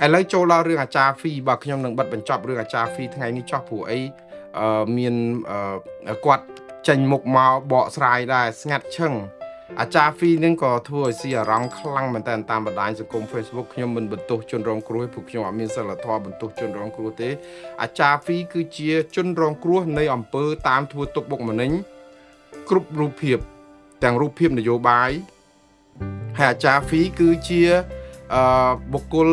ឥឡូវចូលដល់រឿងអាចារ្យហ្វីបាទខ្ញុំនឹងបិទបញ្ចប់រឿងអាចារ្យហ្វីថ្ងៃនេះចោះព្រោះអីមានគាត់ចេញមុខមកបកស្រាយដែរស្ងាត់ឈឹងអាចារ្យហ្វីនឹងក៏ធ្វើឲ្យស៊ីអារម្មណ៍ខ្លាំងមែនតើតាមបណ្ដាញសង្គម Facebook ខ្ញុំមិនបន្ទោសជនរងគ្រោះទេព្រោះខ្ញុំអត់មានសិលធម៌បន្ទោសជនរងគ្រោះទេអាចារ្យហ្វីគឺជាជនរងគ្រោះនៃអំពើតាមធ្វើទុកបុកម្នេញគ្រប់រូបភាពទាំងរូបភាពនយោបាយហើយអាចារ្យហ្វីគឺជាបុគ្គល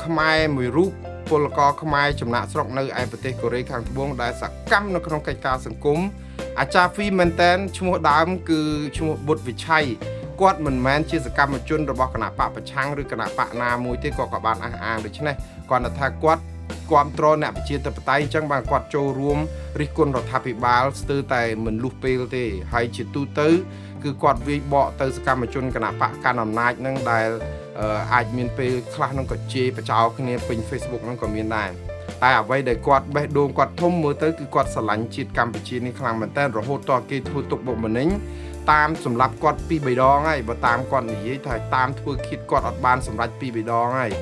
ខ្មែរមួយរូបពលករខ្មែរចំណាកស្រុកនៅឯប្រទេសកូរ៉េខាងត្បូងដែលសកម្មនៅក្នុងកិច្ចការសង្គមអាចារ្យហ្វីមែនតែនឈ្មោះដើមគឺឈ្មោះបុត្រវិឆ័យគាត់មិនមែនជាសកម្មជនរបស់គណៈបកប្រឆាំងឬគណៈបកណាមួយទេគាត់ក៏បានអះអាងដូច្នេះគាត់ថាគាត់គ្រប់គ្រងអ្នកប្រជាធិបតេយ្យអញ្ចឹងបានគាត់ចូលរួមរិះគន់រដ្ឋាភិបាលស្ទើរតែមិនលុះពេលទេហើយជាទូទៅគឺគាត់វាយបកទៅសកម្មជនគណៈបកកាន់អំណាចនឹងដែលអាចមានពេលខ្លះនឹងក៏ជេរបចោគ្នាពេញ Facebook នឹងក៏មានដែរតែអ្វីដែលគាត់បេះដូងគាត់ធំមើលទៅគឺគាត់ស្រឡាញ់ជាតិកម្ពុជានេះខ្លាំងមែនទែនរហូតតគេធ្វើទុកបុកម្នេញតាមសម្រាប់គាត់ពីរបីដងហើយបើតាមគាត់និយាយថាតាមធ្វើឃាតគាត់អត់បានសម្រេចពីរបីដងហើយ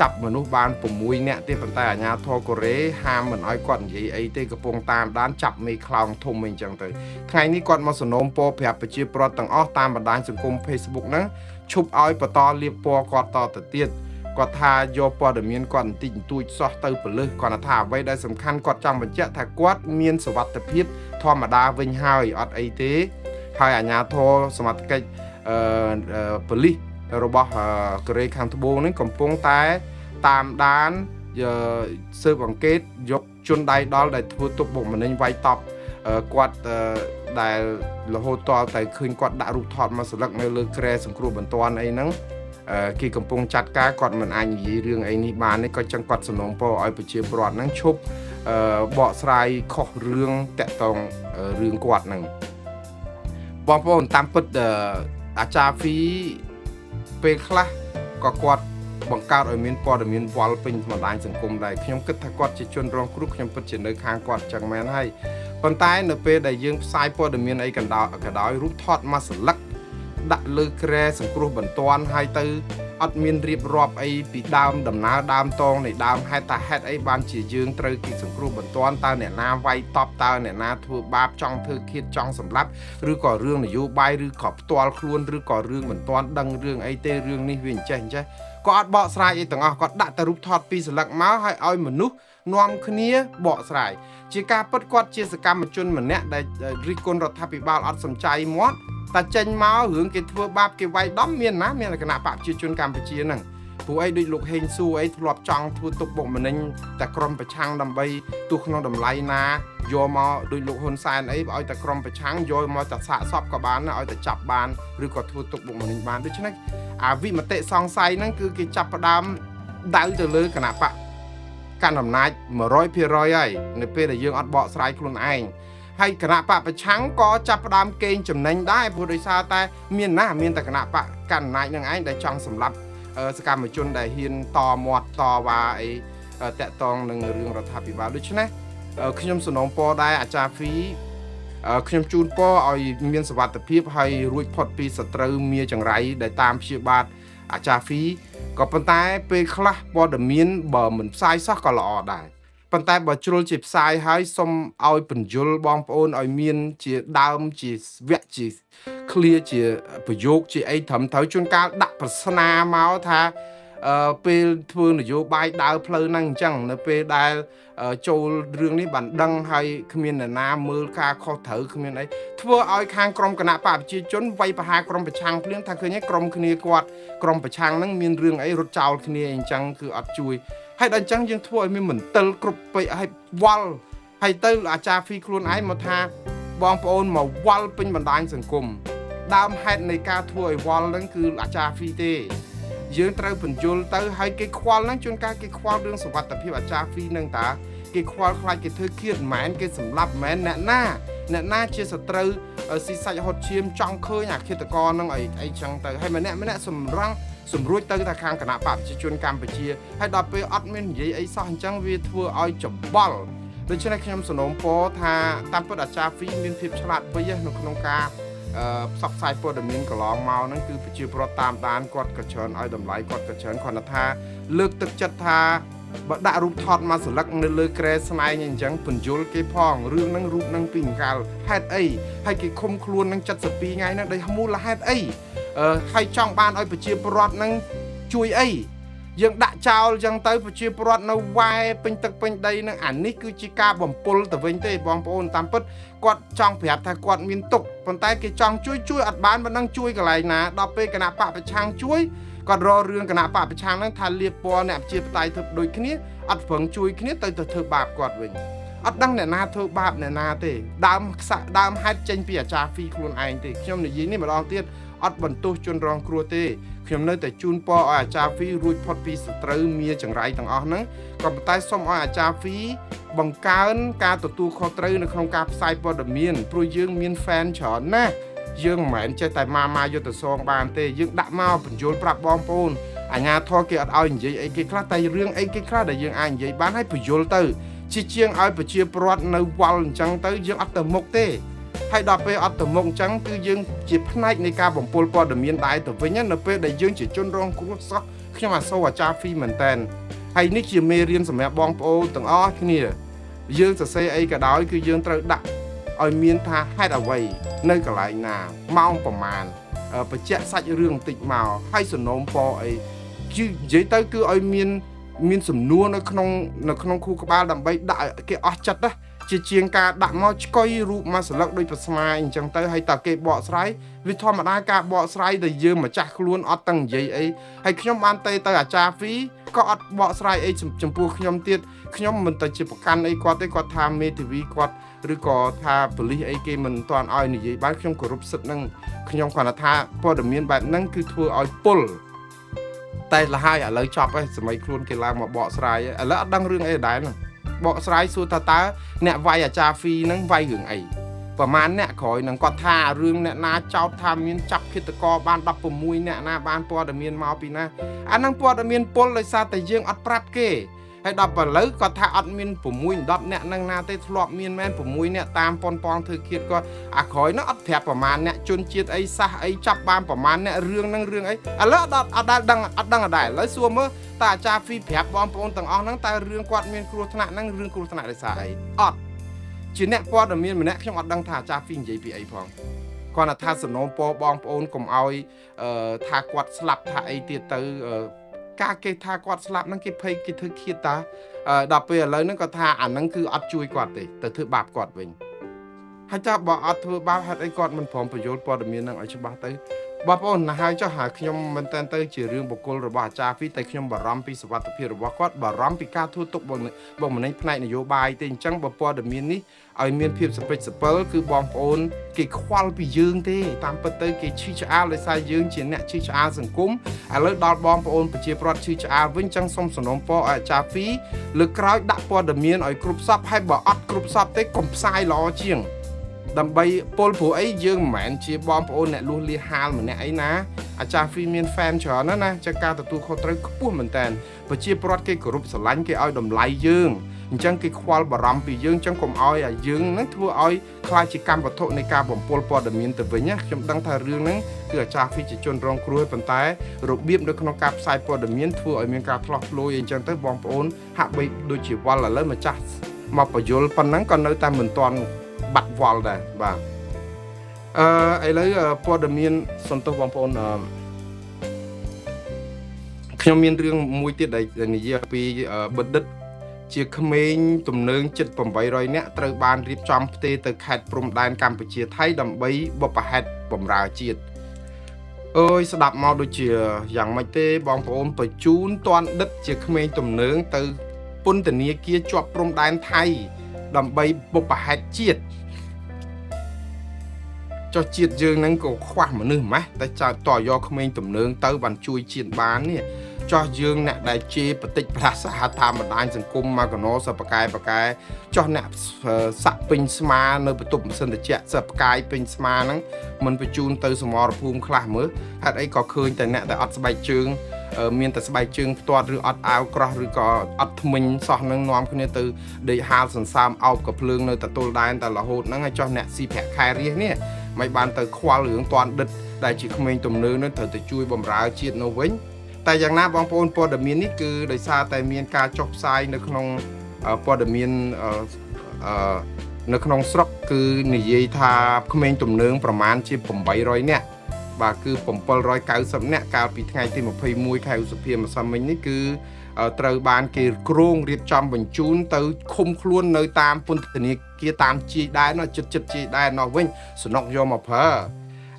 ចាប់មនុស្សបាន6នាក់ទេប៉ុន្តែអាជ្ញាធរកូរ៉េហាមមិនឲ្យគាត់និយាយអីទេកំពុងតាមដានចាប់មេខ្លោងធំអីចឹងទៅថ្ងៃនេះគាត់មកសនំពរប្រាប់ប្រជាពលរដ្ឋទាំងអស់តាមបណ្ដាញសង្គម Facebook ហ្នឹងឈប់ឲ្យបន្តលៀបពណ៌គាត់តទៅទៀតគាត់ថាយកព័ត៌មានគាត់បន្តិចបន្តួចសោះទៅពលឹះគាត់ថាអ្វីដែលសំខាន់គាត់ចង់បញ្ជាក់ថាគាត់មានសុវត្ថិភាពធម្មតាវិញហើយអត់អីទេហើយអាជ្ញាធរសមត្ថកិច្ចអឺប៉ូលីសរបស់កូរ៉េខាងត្បូងនេះកំពុងតែតាមដានស៊ើបអង្កេតយកជនដៃដល់ដែលធ្វើទុកបុកម្នេញវាយតប់គាត់ដែលរហូតតតែឃើញគាត់ដាក់រូបថតមកស្លឹកនៅលើគ្រែសង្គ្រោះបន្ទាន់អីហ្នឹងគេកំពុងចាត់ការគាត់មិនអាចនិយាយរឿងអីនេះបានទេក៏ចឹងគាត់សំណូមពរឲ្យប្រជាពលរដ្ឋហ្នឹងឈប់បកស្រាយខុសរឿងតាក់តងរឿងគាត់ហ្នឹងបងប្អូនតាមពិតអាចារ្យហ្វីពេលខ្លះក៏គាត់បង្កើតឲ្យមានព័ត៌មានវល់ពេញបណ្ដាញសង្គមដែរខ្ញុំគិតថាគាត់ជាជនរងគ្រោះខ្ញុំពិតជានៅខាងគាត់ចឹងមែនហើយប៉ុន្តែនៅពេលដែលយើងផ្សាយព័ត៌មានអីកណ្ដោក៏ដោយរូបថតមួយសន្លឹកដាក់លើគ្រែសង្គ្រោះបន្ទាន់ហើយទៅអត់មានរៀបរាប់អីពីដើមដំណើរដើមតងនៃដើមហេតុថាហេតុអីបានជាយើងត្រូវគេសង្គ្រោះបន្ទាន់តើអ្នកណាវាយតប់តើអ្នកណាធ្វើបាបចង់ធ្វើឃាតចង់សម្លាប់ឬក៏រឿងនយោបាយឬក៏ផ្ទាល់ខ្លួនឬក៏រឿងមិនទាន់ដឹងរឿងអីទេរឿងនេះវាអញ្ចេះអញ្ចេះក៏អត់បកស្រាយអីទាំងអស់គាត់ដាក់តែរូបថតពីរសន្លឹកមកហើយឲ្យមនុស្សនាំគ្នាបកស្រាយជាការពិតគាត់ជាសកម្មជនម្នាក់ដែលរិះគន់រដ្ឋាភិបាលអត់សំចៃមាត់តែចេញមករឿងគេធ្វើបាបគេវាយដំមានណាមានគណៈបកប្រជាជនកម្ពុជាហ្នឹងព្រោះអីដូចលោកហេងសួរអីធ្លាប់ចង់ធ្វើទុកបុកម្នេញតែក្រុមប្រឆាំងដើម្បីទោះក្នុងតម្លៃណាយកមកដូចលោកហ៊ុនសែនអីឲ្យតែក្រុមប្រឆាំងយកមកតែសាកសពក៏បានណាឲ្យតែចាប់បានឬក៏ធ្វើទុកបុកម្នេញបានដូច្នេះអាវិមតិសង្ស័យហ្នឹងគឺគេចាប់ផ្ដើមដៅទៅលើគណៈបកកាន់អំណាច100%ហើយនៅពេលដែលយើងអត់បកស្រាយខ្លួនឯងហើយគណៈបកប្រឆាំងក៏ចាប់ផ្ដើមកេងចំណេញដែរព្រោះដោយសារតែមានណាមានតែគណៈបកកាន់អំណាចនឹងឯងដែលចង់សម្លាប់សកម្មជនដែលហ៊ានតមាត់តវ៉ាអីតាក់តងនឹងរឿងរដ្ឋាភិបាលដូច្នេះខ្ញុំសំណូមពរដែរអាចារ្យហ្វីខ្ញុំជូនពរឲ្យមានសុវត្ថិភាពហើយរួចផុតពីសត្រូវមាចង្រៃដែលតាមព្យាបាទអាចារ្យហ្វីក៏ប៉ុន្តែពេលខ្លះព័ត៌មានបើមិនផ្សាយសោះក៏ល្អដែរប៉ុន្តែបើជ្រុលជាផ្សាយហើយសូមឲ្យពន្យល់បងប្អូនឲ្យមានជាដើមជាវគ្គជាឃ្លាជាប្រយោគជាអីត្រឹមត្រូវជួនកាលដាក់ប្រស្នាមកថាពេលធ្វើនយោបាយដើរផ្លូវហ្នឹងអញ្ចឹងនៅពេលដែលចូលរឿងនេះបានដឹងហើយគ្មានអ្នកណាមើលការខុសត្រូវគ្មានអីធ្វើឲ្យខាងក្រុមគណៈបកប្រជាជនវាយប្រហារក្រុមប្រឆាំងភ្លាមថាឃើញឯងក្រុមគ្នាគាត់ក្រុមប្រឆាំងហ្នឹងមានរឿងអីរត់ចោលគ្នាអញ្ចឹងគឺអត់ជួយហើយដល់អញ្ចឹងយើងធ្វើឲ្យមានមន្ទិលគ្រប់ពេកហើយវល់ហើយទៅអាចារ្យហ្វីខ្លួនឯងមកថាបងប្អូនមកវល់ពេញបណ្ដាញសង្គមដើមហេតុនៃការធ្វើឲ្យវល់ហ្នឹងគឺអាចារ្យហ្វីទេយើងត្រូវបញ្យលទៅហើយគេខ្វល់ហ្នឹងជួនកាលគេខ្វល់រឿងសុវត្ថិភាពអាចារ្យហ្វីហ្នឹងតាគេខ្វល់ខ្លាចគេធ្វើឃាតមិនមែនគេសម្លាប់មិនមែនអ្នកណាអ្នកណាជាសត្រូវស៊ីសាច់ហត់ឈាមចង់ឃើញអាឃាតករហ្នឹងអីអីចឹងទៅហើយម្នាក់ម្នាក់សម្រង់សម្រួចទៅតែខាងគណៈបកប្រជាជនកម្ពុជាហើយដល់ពេលអត់មាននិយាយអីសោះអញ្ចឹងវាធ្វើឲ្យច្បល់ដូច្នេះខ្ញុំសំណូមពរថាតាមពិតអាចារ្យហ្វីមានភាពឆ្លាតវៃនៅក្នុងការ ផ្សព្វផ្សាយព័ត៌មានកន្លងមកហ្នឹងគឺប្រជាពលរដ្ឋតាមដានគាត់ក៏ច្រើនឲ្យតម្លៃគាត់ក៏ច្រើនគ្រាន់តែថាលើកទឹកចិត្តថាបើដាក់រូបថតមកសន្លឹកនៅលើក្រែស្នែងអីអញ្ចឹងពន្យល់គេផងរឿងហ្នឹងរូបហ្នឹងពីអង្កាលហេតុអីហើយគេឃុំខ្លួនហ្នឹង72ថ្ងៃហ្នឹងដោយមូលហេតុអីហើយចង់បានឲ្យប្រជាពលរដ្ឋហ្នឹងជួយអីយើងដាក់ចោលអញ្ចឹងទៅប្រជាពលរដ្ឋនៅវ៉ែពេញទឹកពេញដីហ្នឹងអានេះគឺជាការបំពុលទៅវិញទេបងប្អូនតាមពិតគាត់ចង់ប្រាប់ថាគាត់មានទុកប៉ុន្តែគេចង់ជួយជួយអត់បានមិនដឹងជួយកន្លែងណាដល់ពេលគណៈបកប្រឆាំងជួយគាត់រករឿងគណៈបកប្រឆាំងហ្នឹងថាលៀបពណ៌អ្នកប្រជាបតៃធ្វើដូចគ្នាអត់ប្រឹងជួយគ្នាទៅទៅធ្វើបាបគាត់វិញអត់ដឹងអ្នកណាធ្វើបាបអ្នកណាទេដើមខ្សាក់ដើមហេតុចេញពីអាចារ្យហ្វីខ្លួនឯងទេខ្ញុំនិយាយនេះម្ដងទៀតអត់បន្ទោសជនរងគ្រោះទេខ្ញុំនៅតែជូនពរឲ្យអាចារ្យហ្វីរួចផុតពីសត្រូវមាចង្រៃទាំងអស់ហ្នឹងក៏ប៉ុន្តែសូមឲ្យអាចារ្យហ្វីបង្កើនការទទួលខុសត្រូវនៅក្នុងការផ្សាយព័ត៌មានព្រោះយើងមាន fan ច្រើនណាស់យើងមិនមែនចេះតែម៉ាម៉ាយុទ្ធសងបានទេយើងដាក់មកបញ្យល់ប្រាប់បងប្អូនអាញាធរគេអត់ឲ្យនិយាយអីគេខ្លះតែរឿងអីគេខ្លះដែលយើងអាចនិយាយបានហើយបញ្យល់ទៅជាជាងឲ្យប្រជាពលរដ្ឋនៅវល់អញ្ចឹងទៅយើងអត់ទៅមុខទេហើយដល់ពេលអត់ទៅមុខអញ្ចឹងគឺយើងជាផ្នែកនៃការបំពុលព័ត៌មានដែរទៅវិញណានៅពេលដែលយើងជាជនរងគ្រោះសោះខ្ញុំអាសូរអាចារ្យហ្វីមែនតែនហើយនេះជាមេរៀនសម្រាប់បងប្អូនទាំងអស់គ្នាយើងសរសេរអីក៏ដោយគឺយើងត្រូវដាក់ឲ្យមានថាហេតុអ្វីនៅកន្លែងណាម៉ោងប្រមាណបញ្ជាក់សាច់រឿងបន្តិចមកហើយសំណូមពរអីគឺនិយាយទៅគឺឲ្យមានមានសំណួរនៅក្នុងនៅក្នុងខួរក្បាលដើម្បីដាក់ឲ្យគេអស់ចិត្តណាជាជាងការដាក់មកឆ្កុយរូបមកសន្លឹកដូចប្រស្មាអញ្ចឹងទៅហើយតើគេបកស្រាយវាធម្មតាការបកស្រាយដែលយើងម្ចាស់ខ្លួនអត់ទាំងនិយាយអីហើយខ្ញុំបានទេទៅអាចារ្យហ្វីក៏អត់បកស្រាយអីចំពោះខ្ញុំទៀតខ្ញុំមិនទៅជាប្រកាន់អីគាត់ទេគាត់ថាមេធាវីគាត់ឬក៏ថាប៉ូលីសអីគេមិនទាន់ឲ្យនិយាយបានខ្ញុំគោរពសិទ្ធិនឹងខ្ញុំគ្រាន់តែថាព័ត៌មានបែបហ្នឹងគឺធ្វើឲ្យពុលតែលហើយឥឡូវចប់ហើយសម័យខ្លួនគេឡើងមកបកស្រាយឥឡូវអត់ដឹងរឿងអីដែរហ្នឹងបកស្រាយសួរថាតើអ្នកវាយអាចារ្យហ្វីហ្នឹងវាយរឿងអីប្រហែលអ្នកក្រោយហ្នឹងគាត់ថារឿងអ្នកណាចោទថាមានចាប់ឃាតករបាន16អ្នកណាបានព័ត៌មានមកពីណាអាហ្នឹងព័ត៌មានពុលដោយសារតែយើងអត់ប្រាប់គេហើយដល់ឥឡូវគាត់ថាអត់មាន6 10អ្នកហ្នឹងណាទេធ្លាប់មានមែន6អ្នកតាមប៉ុនប៉ងធ្វើឃាតគាត់អាក្រោយហ្នឹងអត់ប្រាប់ប្រហែលអ្នកជនជាតិអីសះអីចាប់បានប្រហែលអ្នករឿងហ្នឹងរឿងអីឥឡូវអត់អត់ដែលដឹងអត់ដឹងអត់ដែរឥឡូវសួរមើលតើអាចារ្យហ្វីប្រាប់បងប្អូនទាំងអស់ហ្នឹងតើរឿងគាត់មានគ្រោះថ្នាក់ហ្នឹងរឿងគ្រោះថ្នាក់ដោយសារអីអត់ជាអ្នកព័ត៌មានម្នាក់ខ្ញុំអត់ដឹងថាអាចារ្យហ្វីនិយាយពីអីផងគាត់ថាសំណូមពរបងប្អូនកុំឲ្យថាគាត់ស្លាប់ថាអីទៀតទៅការគេថាគាត់ស្លាប់ហ្នឹងគេភ័យគេធ្វើឃាតតាដល់ពេលឥឡូវហ្នឹងគាត់ថាអាហ្នឹងគឺអត់ជួយគាត់ទេទៅធ្វើបាបគាត់វិញហើយចាបើអត់ធ្វើបាបហេតុអីគាត់មិនព្រមបញ្យល់ព័ត៌មានហ្នឹងឲ្យច្បាស់ទៅបងប្អូនណាហើយចុះហើយខ្ញុំមិនតែនទៅជារឿងបុគ្គលរបស់អាចារ្យហ្វីតែខ្ញុំបារម្ភពីសុវត្ថិភាពរបស់គាត់បារម្ភពីការធ្វើទុកបុកម្នេញផ្នែកនយោបាយទេអញ្ចឹងបើព័ត៌មាននេះឲ្យមានភាពសពិចសពិលគឺបងប្អូនគេខ្វល់ពីយើងទេតាមពិតទៅគេឈឺឆ្អាលដោយសារយើងជាអ្នកឈឺឆ្អាលសង្គមឥឡូវដល់បងប្អូនប្រជាពលរដ្ឋឈឺឆ្អាលវិញចឹងសូមសំណូមពរឲ្យអាចារ្យហ្វីលើកក្រោយដាក់ព័ត៌មានឲ្យគ្រប់សពហើយបើអត់គ្រប់សពទេកុំផ្សាយល្អជាងដើម្បីពលព្រោះអីយើងមិនមែនជាបងប្អូនអ្នកលួសលៀហាលម្នាក់អីណាអាចារ្យហ្វីមាន fan ច្រើនណាស់ណាចឹងការទទួលខុសត្រូវខ្ពស់មែនតើប្រជាពលរដ្ឋគេគោរពស្រឡាញ់គេឲ្យតម្លៃយើងអញ្ចឹងគេខ្វល់បារម្ភពីយើងអញ្ចឹងកុំឲ្យអាយើងហ្នឹងធ្វើឲ្យខ្លាចជាកម្មវត្ថុនៃការបំពុលព័ត៌មានទៅវិញណាខ្ញុំដឹងថារឿងហ្នឹងគឺអាចារ្យហ្វីជាជនរងគ្រោះប៉ុន្តែរបៀបនៅក្នុងការផ្សាយព័ត៌មានធ្វើឲ្យមានការឆ្លោះឆ្លួយអញ្ចឹងទៅបងប្អូនហាក់បីដូចជាវល់ឥឡូវម្ចាស់មកបញ្យលប៉ុណ្ណឹងក៏នៅតែមិនទាន់បាត់វល់ដែរបាទអឺឥឡូវព័ត៌មានសន្ទុះបងប្អូនអឺខ្ញុំមានរឿងមួយទៀតដែលនិយាយពីបណ្ឌិតជាក្មេងទំនើងជិត800នាក់ត្រូវបានរៀបចំផ្ទេរទៅខេត្តព្រំដែនកម្ពុជាថៃដើម្បីបុព្វហេតុបម្រើជាតិអើយស្ដាប់មកដូចជាយ៉ាងម៉េចទេបងប្អូនបញ្ជូនតនដិតជាក្មេងទំនើងទៅពន្ធនាគារជាប់ព្រំដែនថៃដើម្បីបុព្វហេតុជាតិចុះជាតិយើងហ្នឹងក៏ខ្វះមនុស្សម៉េះតែចៅតយកក្មេងទំនើងទៅបានជួយជាតិបាននេះចោះយើងអ្នកដែលជេរបតិចប្រាសាតាមបណ្ដាញសង្គមមកកណោសបកែបកែចោះអ្នកសាក់ពេញស្មានៅបន្ទប់ម៉ាស៊ីនត្រជាក់សបកាយពេញស្មាហ្នឹងមិនបញ្ជូនទៅសមរភូមិខ្លះមើលហេតុអីក៏ឃើញតែអ្នកដែលអត់ស្បែកជើងមានតែស្បែកជើងផ្ទាត់ឬអត់អាវក្រោះឬក៏អត់ថ្មិញសោះហ្នឹងនាំគ្នាទៅដេកហាលសន្សើមអោបកភ្លើងនៅតទល់ដែនតែរហូតហ្នឹងហើយចោះអ្នកស៊ីប្រាក់ខែរាសនេះ មិនបានទៅខ្វល់រឿងតនដិតដែលជាក្មេងទំនើងនឹងត្រូវទៅជួយបំរើជាតិនោះវិញតែយ៉ាងណាបងប្អូនព័ត៌មាននេះគឺដោយសារតែមានការចុះផ្សាយនៅក្នុងព័ត៌មានអឺនៅក្នុងស្រុកគឺនិយាយថាក្មេងទំនើងប្រមាណជា800នាក់បាទគឺ790នាក់កាលពីថ្ងៃទី21ខែឧសភាម្សិលមិញនេះគឺត្រូវបានគេគ្រោងរៀបចំបញ្ជូនទៅឃុំខ្លួននៅតាមពន្ធនាគារតាមជាយដែនចិត្តចិត្តជាយដែននោះវិញសំណុកយកមកប្រើ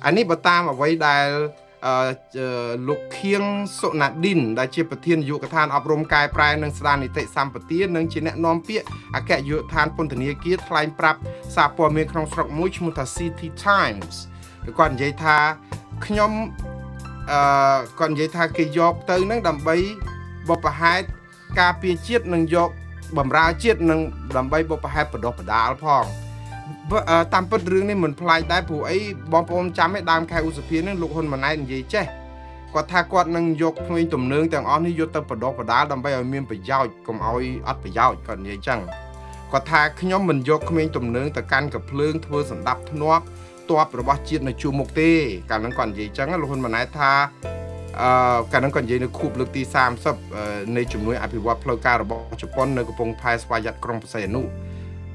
អានេះបើតាមអ្វីដែលលោកខៀងសុណាឌិនដែលជាប្រធាននាយកដ្ឋានអប់រំកែប្រែនិងស្ដារនីតិសម្បទានិងជាអ្នកនាំពាក្យអគ្គនាយកដ្ឋានពន្ធនាគារថ្លែងប្រាប់សារព័ត៌មានក្នុងស្រុកមួយឈ្មោះថា City Times គាត់និយាយថាខ្ញុំគាត់និយាយថាគេយកទៅនឹងដើម្បីបុព្វហេតុការពារជាតិនិងយកបំរើជាតិនិងដើម្បីបុព្វហេតុបដិបដាលផងតាមពិតរឿងនេះមិនប្លែកដែរព្រោះអីបងប្អូនចាំឯដើមខែឧសភានឹងលោកហ៊ុនម៉ាណែតនិយាយចេះគាត់ថាគាត់នឹងយកក្មេងទំនើងទាំងអស់នេះយកទៅបដិបដាលដើម្បីឲ្យមានប្រយោជន៍កុំឲ្យអត់ប្រយោជន៍គាត់និយាយចឹងគាត់ថាខ្ញុំមិនយកក្មេងទំនើងទៅកាន់កភ្លើងធ្វើសម្ដាប់ធ្នាប់តបរបស់ជាតិនៅជួរមុខទេកាលហ្នឹងគាត់និយាយចឹងលោកហ៊ុនម៉ាណែតថាកាលហ្នឹងគាត់និយាយនៅខួបលើកទី30នៃជំនួយអភិវឌ្ឍផ្លូវការរបស់ជប៉ុននៅកំពង់ផែស្វយ័តក្រុងព្រះសីហនុ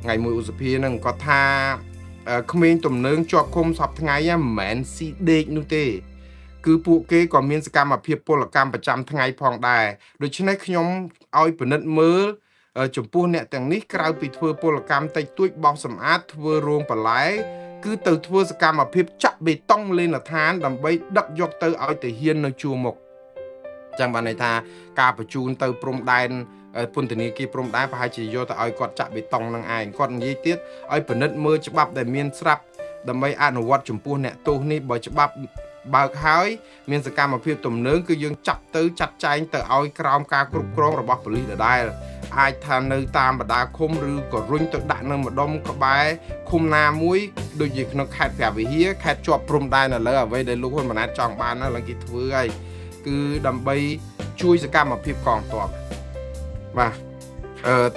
ថ្ងៃ1ឧសភាហ្នឹងគាត់ថាក្មេងទំនើងជាប់ឃុំសប្តាហ៍ថ្ងៃមិនមែនស៊ីដេកនោះទេគឺពួកគេក៏មានសកម្មភាពពលកម្មប្រចាំថ្ងៃផងដែរដូច្នេះខ្ញុំឲ្យពិនិត្យមើលចំពោះអ្នកទាំងនេះក្រៅពីធ្វើពលកម្មតិចតួចបោសសម្អាតធ្វើរោងបន្លែគឺទៅធ្វើសកម្មភាពចាក់បេតុងលេនដ្ឋានដើម្បីដឹកយកទៅឲ្យទាហាននៅជួរមុខចឹងបានន័យថាការបញ្ជូនទៅព្រំដែនពន្ធនាគារព្រំដែនប្រហែលជាយកទៅឲ្យគាត់ចាក់បេតុងនឹងឯងគាត់និយាយទៀតឲ្យពិនិត្យមើលច្បាប់ដែលមានស្រាប់ដើម្បីអនុវត្តចំពោះអ្នកទោសនេះបើច្បាប់បើកហើយមានសកម្មភាពទំនើងគឺយើងចាប់ទៅចាត់ចែងទៅឲ្យក្រោមការគ្រប់គ្រងរបស់ប៉ូលីសដដែលអាចថានៅតាមបណ្ដាឃុំឬក៏រុញទៅដាក់នៅម្ដុំក្បែរឃុំណាមួយដូចជាក្នុងខេត្តព្រះវិហារខេត្តជាប់ព្រំដែនឥឡូវអ្វីដែលលោកហ៊ុនម៉ាណែតចង់បានហ្នឹងឡើងគេធ្វើហើយគឺដើម្បីជួយសកម្មភាពកងទ័ពបាទ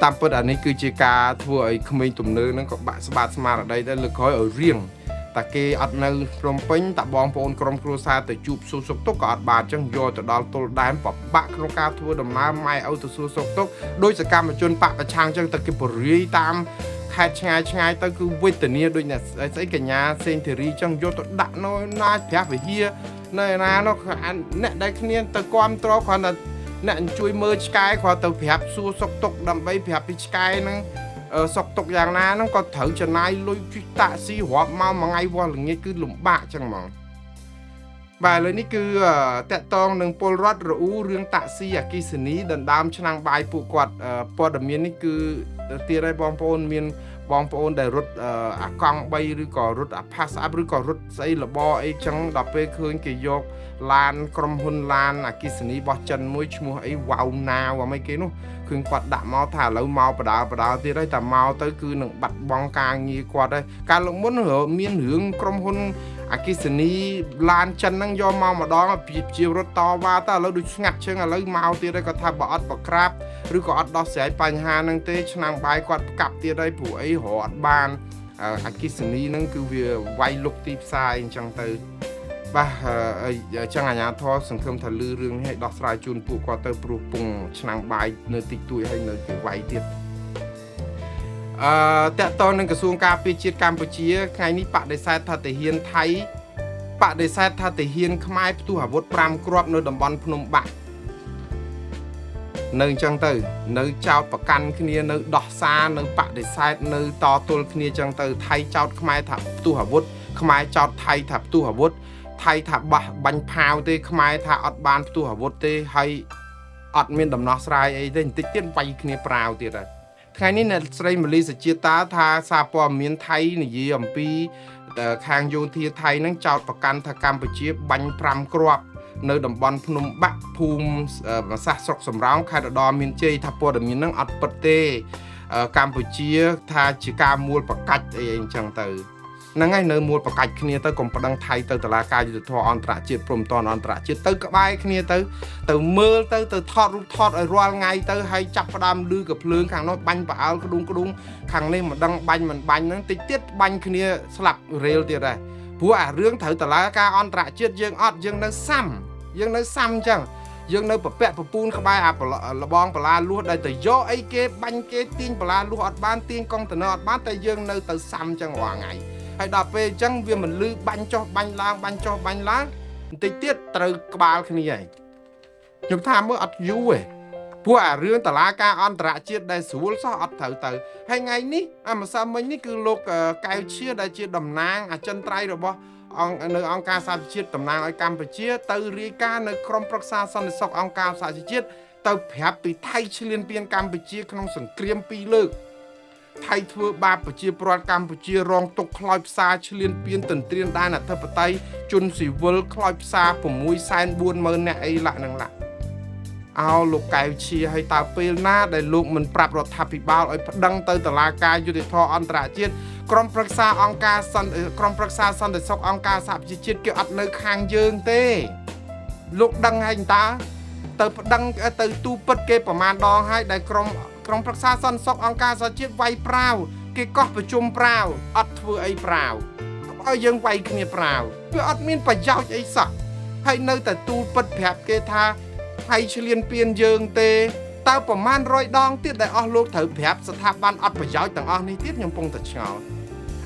តាមពិតអានេះគឺជាការធ្វើឲ្យក្មេងទំនើងហ្នឹងក៏បាក់ស្បាតស្មារតីដែរលើកក្រោយឲ្យរៀងតែគេអត់នៅភ្នំពេញតាបងប្អូនក្រុមគ្រួសារទៅជួបសួរសុខទុក្ខក៏អត់បានចឹងយកទៅដល់ទល់ដែនពិបាកក្នុងការធ្វើដំណើរម៉ែឪទៅសួរសុខទុក្ខដោយសកម្មជនបកប្រឆាំងចឹងតែគេបរិយតាមខេត្តឆ្ងាយឆ្ងាយទៅគឺវេទនាដូចអ្នកស្អីកញ្ញាសេងធីរីចឹងយកទៅដាក់នៅណាព្រះវិហារនៅណានោះអ្នកដែលគ្នាទៅគាំទ្រគ្រាន់តែអ្នកជួយមើលឆ្កែគ្រាន់ទៅប្រាប់សួរសុខទុក្ខដើម្បីប្រាប់ពីឆ្កែហ្នឹងសុកទុកយ៉ាងណាហ្នឹងក៏ត្រូវចំណាយលុយជិះតាក់ស៊ីរាប់មកមួយថ្ងៃវាស់ល្ងាចគឺលំបាកចឹងហ្មងបាទឥឡូវនេះគឺតកតងនឹងពលរដ្ឋរអ៊ូរឿងតាក់ស៊ីអគិសនីដណ្ដើមឆ្នាំងបាយពួកគាត់ព័ត៌មាននេះគឺទៀតឲ្យបងប្អូនមានបងប្អូនដែលរត់អាកង់3ឬក៏រត់អាផាសអាប់ឬក៏រត់ស្អីលបអីចឹងដល់ពេលឃើញគេយកឡានក្រុមហ៊ុនឡានអគិសនីរបស់ចិនមួយឈ្មោះអីវ៉ៅណាវអីគេនោះឃើញគាត់ដាក់មកថាឥឡូវមកបដាបដាទៀតហើយតែមកទៅគឺនឹងបាត់បង់ការងារគាត់ហើយកាលលើកមុនមានរឿងក្រុមហ៊ុនអគិសនីឡានចិនហ្នឹងយកមកម្ដងជារត់តវ៉ាតើឥឡូវដូចស្ងាត់ជាងឥឡូវមកទៀតហើយគាត់ថាបើអត់ប្រក្រាបឬក៏អត់ដោះស្រាយបញ្ហាហ្នឹងទេឆ្នាំងបាយគាត់ផ្កាប់ទៀតហើយព្រោះអីរកអត់បានអគិសនីហ្នឹងគឺវាវាយលុកទីផ្សារអញ្ចឹងទៅបាទអញ្ចឹងអាជ្ញាធរសង្ឃឹមថាលឺរឿងនេះឲ្យដោះស្រាយជូនពួកគាត់ទៅព្រោះពងឆ្នាំងបាយនៅតិចតួចហើយនៅគេវាយទៀតតកតនឹងក្រសួងការពារជាតិកម្ពុជាថ្ងៃនេះបដិសេធថាទាហានថៃបដិសេធថាទាហានខ្មែរផ្ទុះអាវុធ5គ្រាប់នៅតំបន់ភ្នំបាក់នៅអញ្ចឹងទៅនៅចោតប្រកាន់គ្នានៅដោះសារនៅបដិសេធនៅតទល់គ្នាអញ្ចឹងទៅថៃចោតខ្មែរថាផ្ទុះអាវុធខ្មែរចោតថៃថាផ្ទុះអាវុធថៃថាបះបាញ់ផាវទេខ្មែរថាអត់បានផ្ទុះអាវុធទេហើយអត់មានដំណោះស្រាយអីទេបន្តិចទៀតវាយគ្នាប្រាវទៀតហើយថ្ងៃនេះអ្នកស្រីមលីសជាតាថាសារព័ត៌មានថៃនិយាយអំពីខាងយោធាថៃនឹងចោតប្រកាន់ថាកម្ពុជាបាញ់5គ្រាប់នៅតំបន់ភ្នំបាក់ភូមិសាសស្រុកសំរោងខេត្តឧត្តរមានជ័យថាព័ត៌មាននឹងអត់ពិតទេកម្ពុជាថាជាការមួលប្រកាច់អីអញ្ចឹងទៅហ្នឹងហើយនៅមួលប្រកាច់គ្នាទៅកុំប្តឹងថៃទៅតុលាការយុត្តិធម៌អន្តរជាតិព្រមតនអន្តរជាតិទៅក្បែរគ្នាទៅទៅមើលទៅទៅថតរូបថតឲ្យរាល់ថ្ងៃទៅហើយចាប់ផ្ដើមលឺកភ្លើងខាងនោះបាញ់ផ្អើលក្ដុងក្ដុងខាងនេះមិនដឹងបាញ់មិនបាញ់ហ្នឹងតិចទៀតបាញ់គ្នាស្លាប់រេលទៀតដែរព្រោះ ព្រោះអារឿងត្រូវតឡាការអន្តរជាតិយើងអត់យើងនៅសាំយើងនៅសាំអញ្ចឹងយើងនៅប្រពាក់ប្រពូនក្បែរអាលបងបលាលួសដែលទៅយកអីគេបាញ់គេទាញបលាលួសអត់បានទាញកុងតឺន័រអត់បានតែយើងនៅទៅសាំអញ្ចឹងរាល់ថ្ងៃហើយដល់ពេលអញ្ចឹងវាមិនលឺបាញ់ចុះបាញ់ឡើងបាញ់ចុះបាញ់ឡើងបន្តិចទៀតត្រូវក្បាលគ្នាហើយខ្ញុំថាមើលអត់យូរទេព្រោះអារឿងតឡាការអន្តរជាតិដែលស្រួលសោះអត់ត្រូវទៅហើយថ្ងៃនេះអាម្សិលមិញនេះគឺលោកកៅឈាដែលជាតំណាងអចិន្ត្រៃយ៍របស់អង្គនៅអង្គការសហប្រជាជាតិតំណាងឲ្យកម្ពុជាទៅរាយការណ៍នៅក្រុមប្រឹក្សាសន្តិសុខអង្គការសហប្រជាជាតិទៅប្រាប់ពីថៃឈ្លានពានកម្ពុជាក្នុងសង្គ្រាមពីរលើកថៃធ្វើបាបប្រជាពលរដ្ឋកម្ពុជារងទុក្ខខ្លោចផ្សាឈ្លានពានទន្ទ្រានដែនអធិបតេយ្យជនស៊ីវិលខ្លោចផ្សា640,000នាក់អីឡាក់នឹងឡាក់អោលោកកែវឈាឲ្យតើពេលណាដែលលោកមិនប្រាប់រដ្ឋាភិបាលឲ្យប្តឹងទៅតុលាការយុត្តិធម៌អន្តរជាតិក្រុមប្រឹក្សាអង្គការសន្តិក្រុមប្រឹក្សាសន្តិសុខអង្គការសហប្រជាជាតិគេអត់នៅខាងយើងទេលោកដឹងហើយតើទៅប្តឹងទៅទូពិតគេប្រមាណដងហើយដែលក្រុមប្រឹក្សាសន្តិសុខអង្គការសហជាតិវាយប្រាវគេកោះប្រជុំប្រាវអត់ធ្វើអីប្រាវឲ្យយើងវាយគ្នាប្រាវវាអត់មានប្រយោជន៍អីសោះហើយនៅតែទូលពិតប្រាប់គេថាថៃឈ្លានពានយើងទេតើប្រមាណ100ដងទៀតដែលអស់លោកត្រូវប្រាប់ស្ថាប័នអត់ប្រយោជន៍ទាំងអស់នេះទៀតខ្ញុំពងតែឆ្ងល់